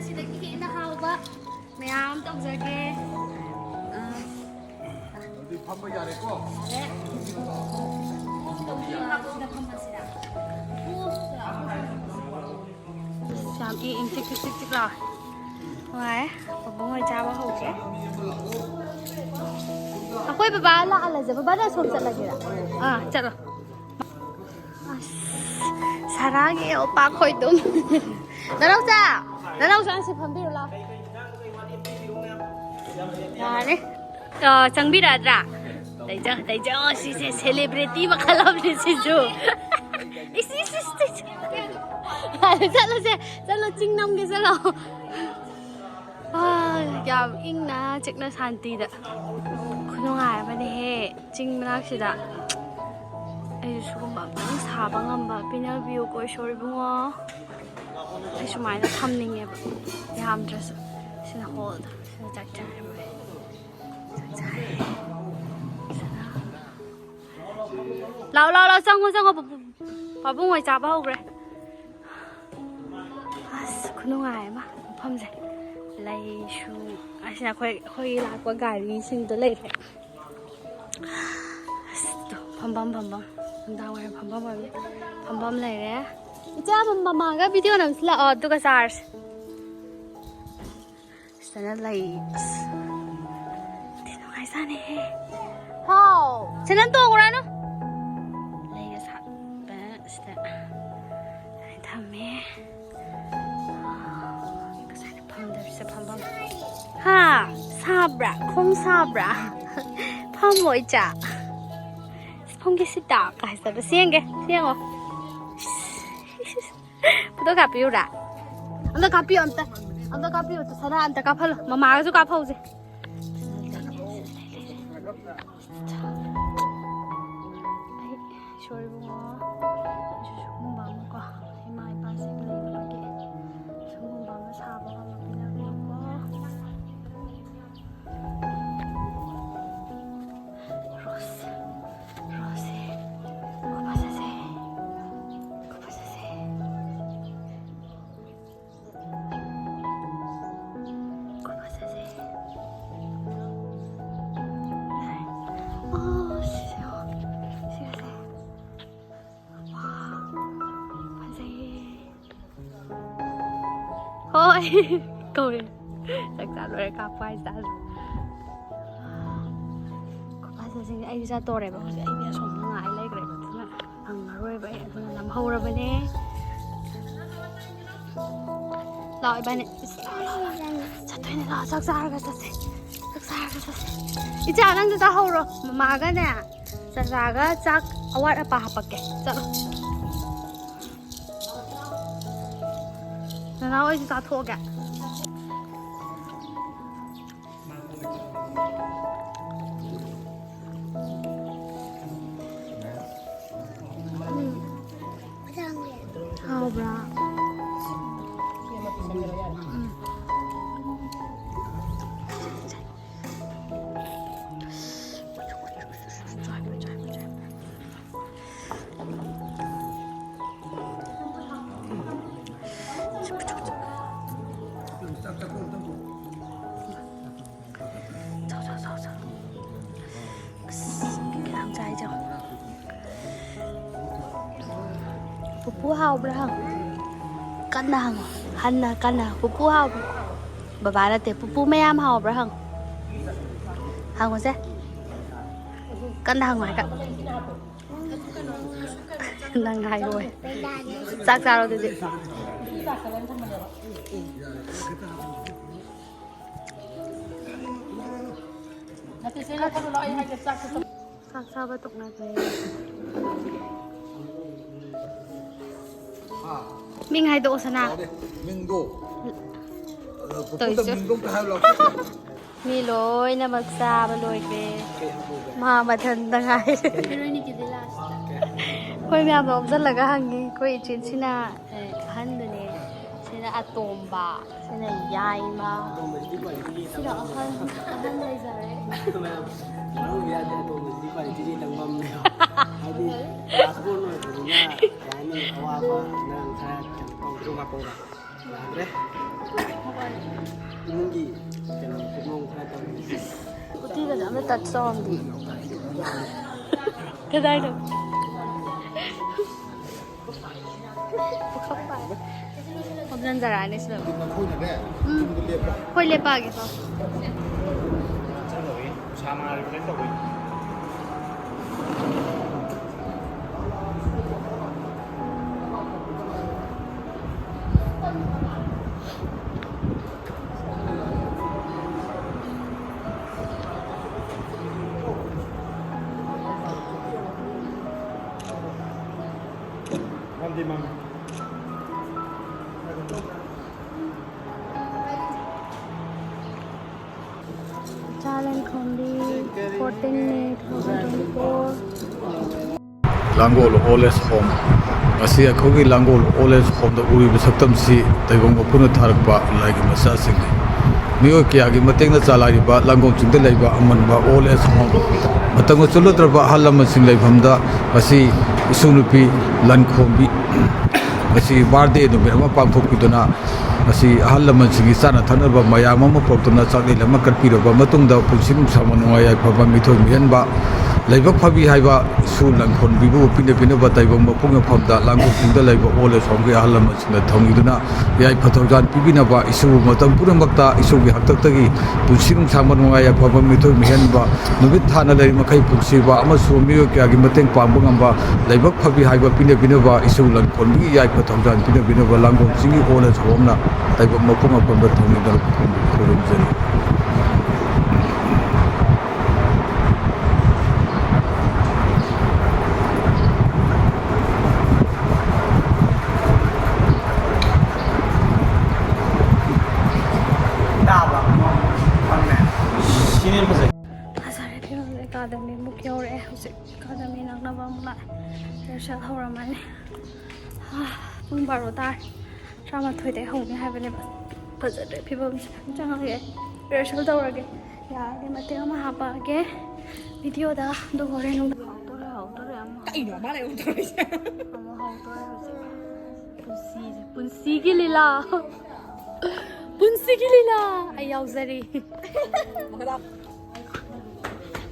ꯁꯤꯗꯒꯤ ꯍꯦꯟꯅ ꯍꯥꯎꯕ ꯃꯌꯥꯝ ꯇꯧꯖꯒꯦ꯫ ꯑꯥ꯫ ꯑꯗꯨꯗꯤ ꯐꯝꯕ ꯌꯥꯔꯦꯀꯣ? ꯌꯥꯔꯦ꯫ ꯁꯤꯗ ꯐꯝꯃꯁꯤꯔ? ꯑꯁ, ꯌꯥꯝ ꯏꯪ ꯏꯪ ꯆꯤꯛ ꯆꯤꯛ ꯆꯤꯛ ꯆꯤꯛ ꯂꯥꯎꯋꯦ꯫ ꯅꯨꯡꯉꯥꯏ꯫ ꯄꯥꯕꯨꯡ ꯍꯣꯏ ꯆꯥꯕ ꯍꯧꯈ꯭ꯔꯦ꯫ ꯑꯩꯈꯣꯏ ꯕꯕꯥ ꯂꯥꯛꯍꯜꯂꯁꯦ꯫ ꯕꯕꯥ, ꯅꯪ ꯑꯁꯣꯝ ꯆꯠꯂꯒꯦꯔꯥ? ꯑꯥ, ꯆꯠꯂꯣ꯫ ꯑꯁ, ꯁꯔꯥꯒꯤ ꯑꯣꯄꯥ ꯈꯣꯏꯗꯨꯝ꯫ ꯅꯅꯥꯎꯆꯥ, ꯅꯅꯥꯎꯆꯥ, ꯁꯤ ꯐꯝꯕꯤꯔꯨ ꯂꯥꯎ꯫ ꯌꯥꯔꯦ꯫ ꯑ, ꯆꯪꯕꯤꯔꯛꯑꯗ꯭ꯔꯥ? ꯇꯩꯖ-, ꯇꯩꯖ-, ꯑꯣ, ꯁꯤꯁꯦ celebrity ꯃꯈꯜ ꯑꯃꯅꯤ ꯁꯤꯁꯨ꯫ ꯏꯁ, ꯏꯁ, ꯏꯁ, ꯇꯩꯖ-, ꯌꯥꯔꯦ, ꯆꯠꯂꯁꯦ, ꯆꯠꯂꯣ, ꯆꯤꯡ ꯅꯝꯒꯦ ꯆꯠꯂꯣ꯫ ꯑ, ꯌꯥꯝ ꯏꯪꯅ ꯆꯤꯛꯅ ꯁꯥꯟꯇꯤꯗ꯫ ꯈꯨꯅꯨꯡꯉꯥꯏ ꯑꯃꯅꯤꯍꯦ, ꯆꯤꯡ ꯃꯅꯥꯛꯁꯤꯗ꯫ ꯑꯩꯁꯨ ꯁꯤꯒꯨꯝꯕ ꯑꯝꯇꯪ ꯁꯥꯕ ꯉꯝꯕ ꯄꯤꯅꯕꯤꯌꯨꯀꯣ, ꯏꯁꯣꯔ ꯏꯕꯨꯡꯉꯣ꯫ ꯑꯩ ꯁꯨꯃꯥꯏꯅ ꯊꯝꯅꯤꯡꯉꯦꯕ, ꯌꯥꯝꯗ꯭ꯔꯁꯨ꯫ ꯁꯤꯅ ꯍꯣꯜꯗ, ꯁꯤꯅ ꯆꯥꯛ ꯆꯥꯔꯝꯃꯦ꯫ ꯆꯥꯛ ꯆꯥꯔꯦ꯫ ꯁꯤꯅ ꯂꯥꯎ, ꯂꯥꯎ, ꯂꯥꯎ, ꯆꯪꯉꯣ, ꯆꯪꯉꯣ꯫ ꯄꯥꯕꯨꯡ ꯍꯣꯏ ꯆꯥꯕ ꯍꯧꯈ꯭ꯔꯦ꯫ ꯑꯁ, ꯈꯨꯅꯨꯡꯉꯥꯏ ꯑꯃ ꯃꯐꯝꯁꯦ꯫ ꯂꯩꯁꯨ, ꯑꯁꯤꯅ ꯑꯩꯈꯣꯏ, ꯑꯩꯈꯣꯏꯒꯤ ꯂꯥꯛꯄ ꯒꯥꯔꯤꯁꯤꯡꯗꯣ ꯂꯩꯔꯦ꯫ ꯑꯁ, ꯇꯨ, ꯐꯝꯐꯝ, ꯐꯝꯐꯝ꯫ ꯅꯨꯡꯗꯥꯡ ꯋꯥꯏꯔꯝ ꯐꯝꯐꯝ ꯑꯣꯏꯕ꯫ ꯐꯝꯐꯝ ꯂꯩꯔꯦ꯫ ꯏꯆꯦ, ꯃꯃꯥꯒ ꯚꯤꯗꯤꯑꯣ ꯅꯝꯁꯤꯜꯂꯛꯑꯣ, ꯑꯗꯨꯒ ꯆꯥꯔꯁꯤ꯫ ꯁꯤꯗꯅ ꯂꯩ꯫ ꯑꯁ, ꯗꯤ ꯅꯨꯡꯉꯥꯏꯖꯥꯠꯅꯤꯍꯦ꯫ ꯍꯥꯎ꯫ ꯁꯤ ꯅꯪ ꯇꯣꯡꯉꯨꯔꯅꯨ꯫ ꯂꯩꯒ ꯁꯥꯠꯄ ꯁꯤꯗ ꯊꯝꯃꯦ꯫ ꯉꯁꯥꯏꯅ ꯐꯝꯗꯕꯁꯤꯗ ꯐꯝꯐꯝ꯫ ꯍꯥ? ꯁꯥꯕ꯭ꯔꯥ? ꯈꯣꯡ ꯁꯥꯕ꯭ꯔꯥ? ꯐꯝꯃꯣ ꯏꯆꯥ꯫ ꯐꯝꯒꯦ ꯁꯤꯗ꯫ ꯀꯥꯏ ꯆꯠꯄ? ꯁꯤ ꯌꯦꯡꯒꯦ꯫ ꯁꯤ ꯌꯦꯡꯉꯣ꯫ ꯐꯣꯇꯣ ꯀꯥꯞꯄꯤꯌꯨꯔꯥ? ꯑꯝꯇ ꯀꯥꯞꯄꯤꯌꯨ, ꯑꯝꯇ꯫ ꯑꯝꯇ ꯀꯥꯞꯄꯤꯌꯨ, ꯑꯝꯇ꯫ ꯁꯅꯥ, ꯑꯝꯇ ꯀꯥꯞꯍꯜꯂꯣ꯫ ꯃꯃꯥꯒꯁꯨ ꯀꯥꯞꯍꯧꯁꯦ꯫ ꯑꯩ, ꯏꯁꯣꯔ ꯏꯕꯨꯡꯉꯣ, ꯑꯩꯁꯨ ꯁꯤꯒꯨꯝꯕ ꯑꯃꯀꯣ, ꯏꯃꯥ ꯏꯄꯥꯁꯤꯡ ꯂꯩꯅꯕꯒꯤ ꯁꯤꯒꯨꯝꯕ ꯑꯃ ꯁꯥꯕ ꯉꯝꯕ ꯄꯤꯅꯕꯤꯌꯨꯀꯣ꯫ ꯔꯣꯁ, ꯔꯣꯁꯁꯦ ꯈꯨꯐꯖꯁꯦ, ꯈꯨꯐꯖꯁꯦ꯫ ꯈꯨꯐꯖꯁꯦ꯫ ꯑꯣ, ꯁꯤꯁꯦ, ꯑꯣ, ꯁꯤꯒꯁꯦ꯫ ꯋꯥ, ꯐꯖꯩꯌꯦ꯫ ꯍꯣꯏ꯫ ꯀꯧꯔꯦ꯫ ꯆꯥꯛ ꯆꯥ ꯂꯣꯏꯔ ꯀꯥꯞꯄ ꯍꯥꯏꯖꯥꯠꯂ꯫ ꯈꯨꯐꯖꯁꯤꯡꯁꯦ ꯑꯩꯁꯨ ꯆꯠꯇꯣꯔꯦꯕ ꯍꯧꯖꯤꯛ꯫ ꯑꯩꯗꯤ ꯑꯁꯣꯝꯗ ꯉꯥꯏ ꯂꯩꯈ꯭ꯔꯦꯕ, ꯑꯗꯨꯅ ꯐꯪꯉꯔꯣꯏꯕ ꯑꯩ, ꯑꯗꯨꯅ ꯅꯝꯍꯧꯔꯕꯅꯦ꯫ ꯂꯥꯛꯑꯣ ꯏꯕꯥꯅꯤ꯫ ꯏꯁ, ꯂꯥꯛꯑꯣ, ꯂꯥꯛꯑꯣ, ꯂꯥꯛꯑꯣ꯫ ꯆꯠꯇꯣꯏꯅꯦ, ꯂꯥꯛꯑꯣ꯫ ꯆꯥꯛ ꯆꯥꯔꯒ ꯆꯠꯁꯦ꯫ ꯆꯥꯛ ꯆꯥꯔꯒ ꯆꯠꯁꯦ꯫ ꯏꯆꯥ, ꯅꯪꯁꯨ ꯆꯥꯍꯧꯔꯣ꯫ ꯃꯃꯥꯒꯅꯦ, ꯆꯥꯛ ꯆꯥꯔꯒ ꯆꯥꯛ ꯑꯋꯥꯠ ꯑꯄꯥ ꯍꯥꯄꯛꯀꯦ꯫ ꯆꯠꯂꯣ꯫ ꯅꯅꯥꯎ, ꯑꯩꯁꯨ ꯆꯥꯊꯣꯛꯑꯒꯦ꯫ ꯍꯥꯎꯕ꯭ꯔꯥ? ꯆꯥꯎ, ꯆꯥꯎ, ꯆꯥꯎ, ꯆꯥꯎ꯫ ꯑꯁ, ꯀꯌꯥꯝ ꯆꯥꯏ ꯆꯥꯎ꯫ ꯄꯨꯄꯨ ꯍꯥꯎꯕ꯭ꯔꯥ ꯍꯪꯉꯨ꯫ ꯀꯟꯅ ꯍꯪꯉꯣ꯫ ꯍꯟꯅ ꯀꯟꯅ ꯍꯪꯉꯣ꯫ ꯄꯨꯄꯨ ꯍꯥꯎꯕ꯭ꯔꯥ? ꯕꯕꯥ ꯅꯠꯇꯦ, ꯄꯨꯄꯨ ꯃꯌꯥꯝ ꯍꯥꯎꯕ꯭ꯔꯥ ꯍꯪꯉꯨ꯫ ꯍꯪꯉꯨꯁꯦ꯫ ꯀꯟꯅ ꯍꯪꯉꯣ ꯍꯥꯏꯕ꯫ ꯅꯪ ꯍꯥꯏꯔꯣꯏ꯫ ꯆꯥꯛ ꯆꯥꯔꯣ ꯑꯗꯨꯗꯤ꯫ ꯆꯥꯛ ꯆꯥꯕ ꯇꯣꯛꯅꯈ꯭ꯔꯦ꯫ ꯃꯤꯡ ꯍꯥꯏꯗꯣꯛꯑꯣ, ꯁꯅꯥ꯫ ꯃꯤꯡꯗꯣ꯫ ꯇꯧꯏꯁꯦ꯫ ꯃꯤꯡꯗꯣ ꯑꯝꯇ ꯍꯥꯏꯔꯣ꯫ ꯃꯤ ꯂꯣꯏꯅꯃꯛ ꯆꯥꯕ ꯂꯣꯏꯈ꯭ꯔꯦ꯫ ꯃꯥ ꯃꯊꯟꯇ ꯉꯥꯏꯔꯦ꯫ ꯑꯩꯈꯣꯏ ꯃꯌꯥꯝꯗꯣ ꯑꯣꯝꯁꯤꯜꯂꯒ ꯍꯪꯉꯤ꯫ ꯑꯩꯈꯣꯏ ꯏꯆꯤꯟꯁꯤꯅ, ꯑꯦ, ꯑꯍꯟꯗꯨꯅꯦ꯫ ꯁꯤꯅ ꯑꯇꯣꯝꯕ꯫ ꯁꯤꯅ ꯌꯥꯏꯃ꯫ ꯁꯤꯅ ꯑꯍꯟ, ꯑꯍꯟ ꯂꯩꯖꯔꯦ꯫ ꯃꯔꯨꯞ ꯌꯥꯗꯦ, ꯑꯇꯣꯝꯕꯁꯤꯗꯤ ꯈ꯭ꯋꯥꯏ ꯊꯤꯅ ꯇꯪꯕꯝꯅꯦ꯫ ꯍꯥꯏꯗꯤ, ꯂꯥꯁ ꯕꯣꯔꯟ ꯑꯣꯏꯕꯅꯤꯅ, ꯀꯩ ꯍꯥꯏꯅꯤ, ꯑꯋꯥꯕ ꯅꯪ ꯈꯔ ꯀꯩꯅꯣ ꯇꯧꯗ꯭ꯔꯣ꯫ ꯌꯥꯗ꯭ꯔꯦ꯫ ꯏꯃꯨꯡꯒꯤ ꯀꯩꯅꯣ ꯀꯨꯞꯅꯣꯝ ꯈꯔ ꯇꯧꯔꯤ꯫ ꯎꯇꯤꯒꯁꯦ ꯑꯝꯇ ꯇꯆ ꯇꯧꯔꯝꯗꯦ꯫ ꯀꯗꯥꯏꯗ? ꯄꯨꯈꯝ ꯄꯥꯏꯕ꯫ ꯐꯝꯖꯟꯖꯔꯛꯑꯅꯤ ꯁꯤꯗ꯫ ꯎꯝ꯫ ꯍꯣꯏ, ꯂꯦꯞꯄꯛꯑꯒꯦ꯫ Talent Khombi, fourteen May two thousand twenty-four. Langol Old Age Home. ꯉꯁꯤ ꯑꯩꯈꯣꯏꯒꯤ ꯂꯥꯡꯒꯣꯜ ꯑꯣꯜ ꯑꯦꯖ ꯍꯣꯝꯗ ꯎꯔꯤꯕ ꯁꯛꯇꯝꯁꯤ ꯇꯥꯏꯕꯪ ꯃꯄꯨꯅ ꯊꯥꯔꯛꯄ ꯂꯥꯏꯒꯤ ꯃꯆꯥꯁꯤꯡꯅꯤ꯫ ꯃꯤꯑꯣꯏ ꯀꯌꯥꯒꯤ ꯃꯇꯦꯡꯅ ꯆꯂꯥꯏꯔꯤꯕ ꯂꯥꯡꯒꯣꯜꯁꯤꯡꯗ ꯂꯩꯕ ꯑꯃꯟꯕ ꯑꯣꯜ ꯑꯦꯖ ꯍꯣꯝ, ꯃꯇꯝꯒ ꯆꯨꯅꯗ꯭ꯔꯕ ꯑꯍꯜ ꯂꯃꯟꯁꯤꯡ ꯂꯩꯐꯝꯗ ꯉꯁꯤ ꯏꯁꯨ ꯅꯨꯄꯤ ꯂꯟꯈꯣꯝꯕꯤ ꯉꯁꯤ ꯕꯥꯔꯗꯦ ꯅꯨꯃꯤꯠ ꯑꯃ ꯄꯥꯡꯊꯣꯛꯄꯤꯗꯨꯅ ꯉꯁꯤ ꯑꯍꯜ ꯂꯃꯟꯁꯤꯡꯒꯤ ꯆꯥꯅ ꯊꯛꯅꯕ ꯃꯌꯥꯝ ꯑꯃ ꯄꯨꯔꯛꯇꯨꯅ ꯆꯥꯛꯂꯦꯟ ꯑꯃ ꯀꯠꯄꯤꯔꯕ ꯃꯇꯨꯡꯗ ꯄꯨꯟꯁꯤ ꯅꯨꯡꯁꯥꯡꯕ ꯅꯨꯡꯉꯥꯏ ꯌꯥꯏꯐꯕ ꯃꯤꯊꯣꯏ ꯃꯤꯍꯦꯟꯕ ꯂꯥꯏꯕꯛ ꯐꯕꯤ ꯍꯥꯏꯕ ꯏꯁꯨ ꯂꯟꯈꯣꯟꯕꯤꯕꯨ ꯄꯤꯅ ꯄꯤꯅꯕ ꯇꯥꯏꯕꯪ ꯃꯄꯨꯡ ꯃꯐꯝꯗ ꯂꯥꯡꯒꯣꯜꯁꯤꯡꯗ ꯂꯩꯕ ꯑꯣꯜ ꯑꯦꯖ ꯍꯣꯝꯒꯤ ꯑꯍꯜ ꯂꯃꯟꯁꯤꯡꯅ ꯊꯧꯅꯤꯗꯨꯅ ꯌꯥꯏꯐ ꯊꯧꯖꯥꯟ ꯄꯤꯕꯤꯅꯕ ꯏꯁꯨꯕꯨ ꯃꯇꯝ ꯄꯨꯝꯅꯃꯛꯇ ꯏꯁꯨꯒꯤ ꯍꯥꯛꯇꯛꯇꯒꯤ ꯄꯨꯟꯁꯤ ꯅꯨꯡꯁꯥꯡꯕ ꯅꯨꯡꯉꯥꯏ ꯌꯥꯏꯐꯕ ꯃꯤꯊꯣꯏ ꯃꯤꯍꯦꯟꯕ ꯅꯨꯃꯤꯠ ꯊꯥꯅ ꯂꯩꯔꯤ ꯃꯈꯩ ꯄꯨꯟꯁꯤꯕ ꯑꯃꯁꯨꯡ ꯃꯤꯑꯣꯏ ꯀꯌꯥꯒꯤ ꯃꯇꯦꯡ ꯄꯥꯡꯕ ꯉꯝꯕ ꯂꯥꯏꯕꯛ ꯐꯕꯤ ꯍꯥꯏꯕ ꯄꯤꯅ ꯄꯤꯅꯕ ꯏꯁꯨ ꯂꯟꯈꯣꯟꯕꯤꯒꯤ ꯌꯥꯏꯐ ꯊꯧꯖꯥꯟ ꯄꯤꯅ ꯄꯤꯅꯕ ꯂꯥꯡꯒꯣꯜ ꯆꯤꯡꯒꯤ ꯑꯣꯜ ꯑꯦꯖ ꯍꯣꯝꯅ ꯇꯥꯏꯕꯪ ꯃꯄꯨꯡ ꯃꯐꯝꯗ ꯊꯧꯅꯤꯗꯨꯅ ꯈꯨꯔꯨꯝꯖꯔꯤ꯫ ꯐꯖꯔꯦ ꯐꯤꯕꯝꯁꯦ, ꯑꯦꯀꯥꯗꯃꯤꯃꯨꯛ ꯌꯧꯔꯛꯑꯦ꯫ ꯍꯧꯖꯤꯛ ꯑꯦꯀꯥꯗꯃꯤ ꯅꯪꯅꯕ ꯑꯃꯨꯛ ꯂꯥꯛꯑꯦ꯫ ꯔꯤꯍꯔꯁꯦꯜ ꯍꯧꯔꯝꯃꯅꯤ꯫ ꯍꯥ, ꯄꯨꯡ ꯕꯥꯔꯣ ꯇꯥꯔꯦ꯫ ꯇꯔꯥꯃꯥꯊꯣꯏꯗꯩ ꯍꯧꯅꯤ ꯍꯥꯏꯕꯅꯦꯕ꯫ ꯐꯖꯗ꯭ꯔꯦ ꯐꯤꯕꯝꯁꯦ꯫ ꯑꯗꯨꯝ ꯆꯪꯉꯒꯦ ꯑꯩ꯫ ꯔꯤꯍꯔꯁꯦꯜ ꯇꯧꯔꯒꯦ꯫ ꯌꯥꯔꯗꯤ ꯃꯇꯦꯛ ꯑꯃ ꯍꯥꯞꯄꯛꯑꯒꯦ ꯚꯤꯗꯤꯑꯣꯗ꯫ ꯑꯗꯨꯒ ꯍꯣꯔꯦꯟ ꯅꯨꯡꯗꯥꯡ ꯍꯧꯗꯣꯔꯦ, ꯍꯧꯗꯣꯔꯦ ꯑꯃ꯫ ꯀꯩꯅꯣ ꯃꯥꯅ ꯑꯃꯨꯛ ꯇꯧꯔꯤꯁꯦ? ꯑꯃ ꯍꯧꯗꯣꯔꯦ ꯍꯧꯖꯤꯛ꯫ ꯄꯨꯟꯁꯤꯁꯦ, ꯄꯨꯟꯁꯤꯒꯤ ꯂꯤꯂꯥ꯫ ꯄꯨꯟꯁꯤꯒꯤ ꯂꯤꯂꯥ꯫ ꯑꯩ ꯌꯥꯎꯖꯔꯤ꯫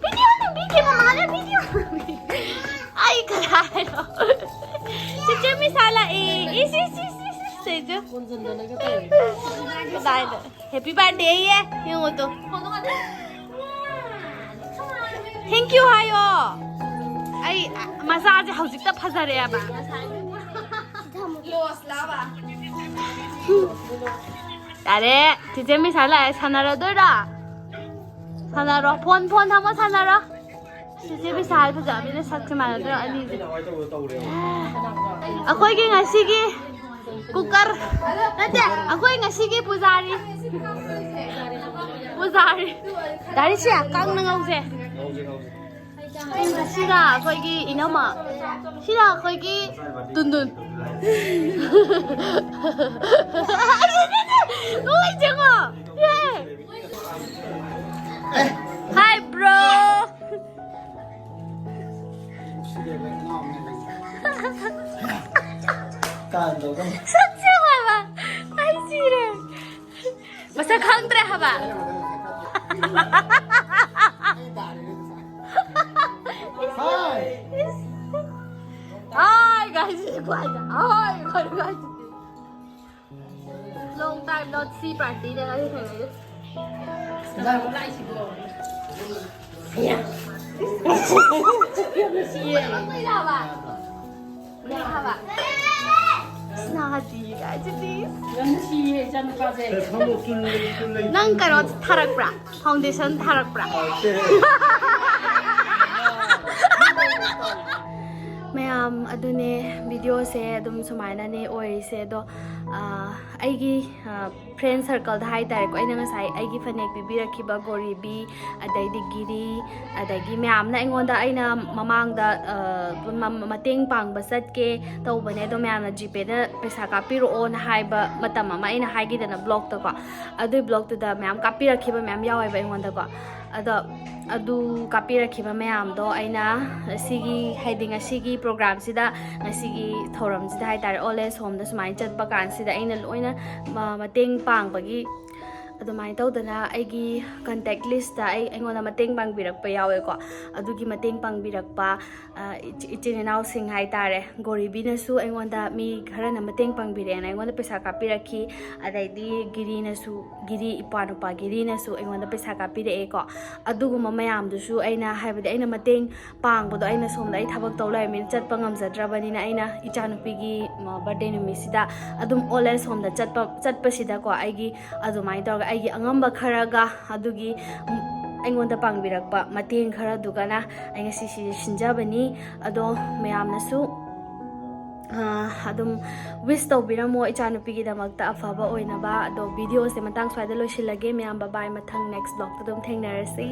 ꯚꯤꯗꯤꯑꯣ ꯅꯝꯕꯤꯒꯦ, ꯃꯃꯥꯅ ꯚꯤꯗꯤꯑꯣ ꯅꯝꯕꯤꯒꯦ꯫ ꯑꯩ ꯀꯗꯥꯏꯅꯣ? ꯆꯤꯆꯦ ꯃꯤꯁꯥ ꯂꯥꯛꯑꯦ꯫ ꯏꯁ, ꯏꯁ, ꯏꯁ, ꯏꯁ, ꯏꯁ, ꯆꯦꯆꯦ꯫ ꯀꯗꯥꯏꯗ? Happy birthday ꯌꯦ꯫ ꯌꯦꯡꯉꯣ ꯇꯨ꯫ Thank you ꯍꯥꯏꯌꯣ꯫ ꯑꯩ, ꯃꯆꯥꯁꯦ ꯍꯧꯖꯤꯛꯇ ꯐꯖꯔꯦꯕ꯫ ꯌꯥꯔꯦ, ꯆꯤꯆꯦ ꯃꯤꯁꯥ ꯂꯥꯛꯑꯦ꯫ ꯁꯥꯟꯅꯔꯗꯣꯏꯔꯣ? ꯁꯥꯟꯅꯔꯣ꯫ ꯐꯣꯟ, ꯐꯣꯟ ꯊꯝꯃꯣ, ꯁꯥꯟꯅꯔꯣ꯫ ꯆꯤꯆꯦ ꯃꯤꯁꯥ ꯐꯖꯕꯅꯤꯅ ꯁꯛꯁꯦ ꯃꯥꯟꯅꯗ꯭ꯔꯣ ꯑꯅꯤꯁꯦ? ꯑꯩꯈꯣꯏꯒꯤ ꯉꯁꯤꯒꯤ ꯀꯨꯀꯔ ꯅꯠꯇꯦ, ꯑꯩꯈꯣꯏ ꯉꯁꯤꯒꯤ ꯄꯨꯖꯥꯔꯤ꯫ ꯄꯨꯖꯥꯔꯤ꯫ ꯗꯥꯔꯤꯁꯤꯌꯥ, ꯀꯪꯅ ꯉꯧꯁꯦ꯫ ꯁꯤꯅ ꯑꯩꯈꯣꯏꯒꯤ ꯏꯅꯝꯃ, ꯁꯤꯅ ꯑꯩꯈꯣꯏꯒꯤ ꯇꯨꯟꯗꯨꯟ꯫ ꯅꯣꯏ ꯌꯦꯡꯉꯣ꯫ Hi, bro. ꯁꯛꯁꯦ ꯍꯥꯏꯕ꯫ ꯑꯩ ꯁꯤꯔꯦ꯫ ꯃꯁꯛ ꯈꯪꯗ꯭ꯔꯦ ꯍꯥꯏꯕ꯫ Hi, guys. Hi, guys. Long time no see party ꯅꯦ ꯉꯁꯤ ꯊꯦꯡꯅꯩꯁꯦ꯫ ꯌꯥꯝ ꯅꯨꯡꯁꯤꯌꯦ꯫ ꯀꯨꯏꯔꯦ ꯍꯥꯏꯕ꯫ ꯀꯨꯏꯔꯦ ꯍꯥꯏꯕ꯫ ꯁꯅꯥꯍꯇꯤ ꯀꯥꯏꯁꯤꯗꯤ꯫ ꯌꯥꯝ ꯅꯨꯡꯁꯤꯌꯦ ꯏꯆꯥꯅꯨꯄꯥꯁꯦ꯫ ꯅꯪ ꯀꯩꯅꯣ ꯊꯥꯔꯛꯄ꯭ꯔꯥ? Foundation ꯊꯥꯔꯛꯄ꯭ꯔꯥ? ꯃꯌꯥꯝ ꯑꯗꯨꯅꯦ, videoꯁꯦ ꯑꯗꯨꯝ ꯁꯨꯃꯥꯏꯅꯅꯦ ꯑꯣꯏꯔꯤꯁꯦ꯫ ꯑꯗꯣ ꯑꯥ, ꯑꯩꯒꯤ ꯑꯥ, friend circleꯗ ꯍꯥꯏꯇꯥꯔꯦꯀꯣ, ꯑꯩꯅ ꯉꯁꯥꯏ ꯑꯩꯒꯤ ꯐꯅꯦꯛ ꯄꯤꯕꯤꯔꯛꯈꯤꯕ ꯒꯣꯔꯤꯕꯤ, ꯑꯗꯩꯗꯤ ꯒꯤꯔꯤ, ꯑꯗꯒꯤ ꯃꯌꯥꯝꯅ ꯑꯩꯉꯣꯟꯗ, ꯑꯩꯅ ꯃꯃꯥꯡꯗ ꯑꯥ, ꯃ- ꯃꯇꯦꯡ ꯄꯥꯡꯕ ꯆꯠꯀꯦ ꯇꯧꯕꯅꯦ, ꯑꯗꯣ ꯃꯌꯥꯝꯅ Gpayꯗ ꯄꯩꯁꯥ ꯀꯥꯞꯄꯤꯔꯛꯑꯣꯅ ꯍꯥꯏꯕ ꯃꯇꯝ ꯑꯃ ꯑꯩꯅ ꯍꯥꯏꯈꯤꯗꯅ vlogꯇꯀꯣ, ꯑꯗꯨꯏ vlogꯇꯨꯗ ꯃꯌꯥꯝ ꯀꯥꯞꯄꯤꯔꯛꯈꯤꯕ ꯃꯌꯥꯝ ꯌꯥꯎꯋꯦꯕ ꯑꯩꯉꯣꯟꯗꯀꯣ꯫ ꯑꯗꯣ ꯑꯗꯨ ꯀꯥꯞꯄꯤꯔꯛꯈꯤꯕ ꯃꯌꯥꯝꯗꯣ ꯑꯩꯅ ꯁꯤꯒꯤ, ꯍꯥꯏꯗꯤ ꯉꯁꯤꯒꯤ programꯁꯤꯗ, ꯉꯁꯤꯒꯤ ꯊꯧꯔꯝꯁꯤꯗ ꯍꯥꯏꯇꯥꯔꯦ, Old Age Homeꯗ ꯁꯨꯃꯥꯏꯅ ꯆꯠꯄ ꯀꯥꯟꯁꯤꯗ ꯑꯩꯅ ꯂꯣꯏꯅ ꯃ- ꯃꯇꯦꯡ ꯄꯥꯡꯕꯒꯤ ꯑꯗꯨꯃꯥꯏꯅ ꯇꯧꯗꯅ ꯑꯩꯒꯤ contact listꯇ ꯑꯩ, ꯑꯩꯉꯣꯟꯗ ꯃꯇꯦꯡ ꯄꯥꯡꯕꯤꯔꯛꯄ ꯌꯥꯎꯋꯦꯀꯣ꯫ ꯑꯗꯨꯒꯤ ꯃꯇꯦꯡ ꯄꯥꯡꯕꯤꯔꯛꯄ ꯑ, ꯏꯆ- ꯏꯆꯤꯟ ꯏꯅꯥꯎꯁꯤꯡ ꯍꯥꯏꯇꯥꯔꯦ, ꯒꯣꯔꯤꯕꯤꯅꯁꯨ ꯑꯩꯉꯣꯟꯗ ꯃꯤ ꯈꯔꯅ ꯃꯇꯦꯡ ꯄꯥꯡꯕꯤꯔꯛꯑꯦꯅ ꯑꯩꯉꯣꯟꯗ ꯄꯩꯁꯥ ꯀꯥꯞꯄꯤꯔꯛꯈꯤ꯫ ꯑꯗꯩꯗꯤ ꯒꯤꯔꯤꯅꯁꯨ, ꯒꯤꯔꯤ, ꯏꯄ꯭ꯋꯥ ꯅꯨꯄꯥ ꯒꯤꯔꯤꯅꯁꯨ ꯑꯩꯉꯣꯟꯗ ꯄꯩꯁꯥ ꯀꯥꯞꯄꯤꯔꯛꯑꯦꯀꯣ꯫ ꯑꯗꯨꯒꯨꯝꯕ ꯃꯌꯥꯝꯗꯨꯁꯨ ꯑꯩꯅ, ꯍꯥꯏꯕꯗꯤ ꯑꯩꯅ ꯃꯇꯦꯡ ꯄꯥꯡꯕꯗꯣ, ꯑꯩꯅ ꯁꯣꯝꯗ ꯑꯩ ꯊꯕꯛ ꯇꯧ ꯂꯩꯔꯕꯅꯤꯅ ꯆꯠꯄ ꯉꯝꯖꯗ꯭ꯔꯕꯅꯤꯅ, ꯑꯩꯅ ꯏꯆꯥꯅꯨꯄꯤꯒꯤ birthday ꯅꯨꯃꯤꯠꯁꯤꯗ ꯑꯗꯨꯝ Old Age Homeꯗ ꯆꯠꯄ, ꯆꯠꯄꯁꯤꯗꯀꯣ, ꯑꯩꯒꯤ ꯑꯗꯨꯃꯥꯏꯅ ꯇꯧꯔꯒ ꯑꯩꯒꯤ ꯑꯉꯝꯕ ꯈꯔꯒ ꯑꯗꯨꯒꯤ ꯑꯩꯉꯣꯟꯗ ꯄꯥꯡꯕꯤꯔꯛꯄ ꯃꯇꯦꯡ ꯈꯔꯗꯨꯒꯅ ꯑꯩ ꯉꯁꯤꯁꯤ ꯁꯤꯟꯖꯕꯅꯤ꯫ ꯑꯗꯣ ꯃꯌꯥꯝꯅꯁꯨ ꯑꯥ, ꯑꯗꯨꯝ wish ꯇꯧꯕꯤꯔꯝꯃꯣ ꯏꯆꯥꯅꯨꯄꯤꯒꯤꯗꯃꯛꯇ ꯑꯐꯕ ꯑꯣꯏꯅꯕ꯫ ꯑꯗꯣ videoꯁꯦ ꯃꯇꯥꯡ ꯁ꯭ꯋꯥꯏꯗ ꯂꯣꯏꯁꯤꯜꯂꯒꯦ꯫ ꯃꯌꯥꯝ bye bye, ꯃꯊꯪ next vlogꯇ ꯑꯗꯨꯝ ꯊꯦꯡꯅꯔꯁꯤ꯫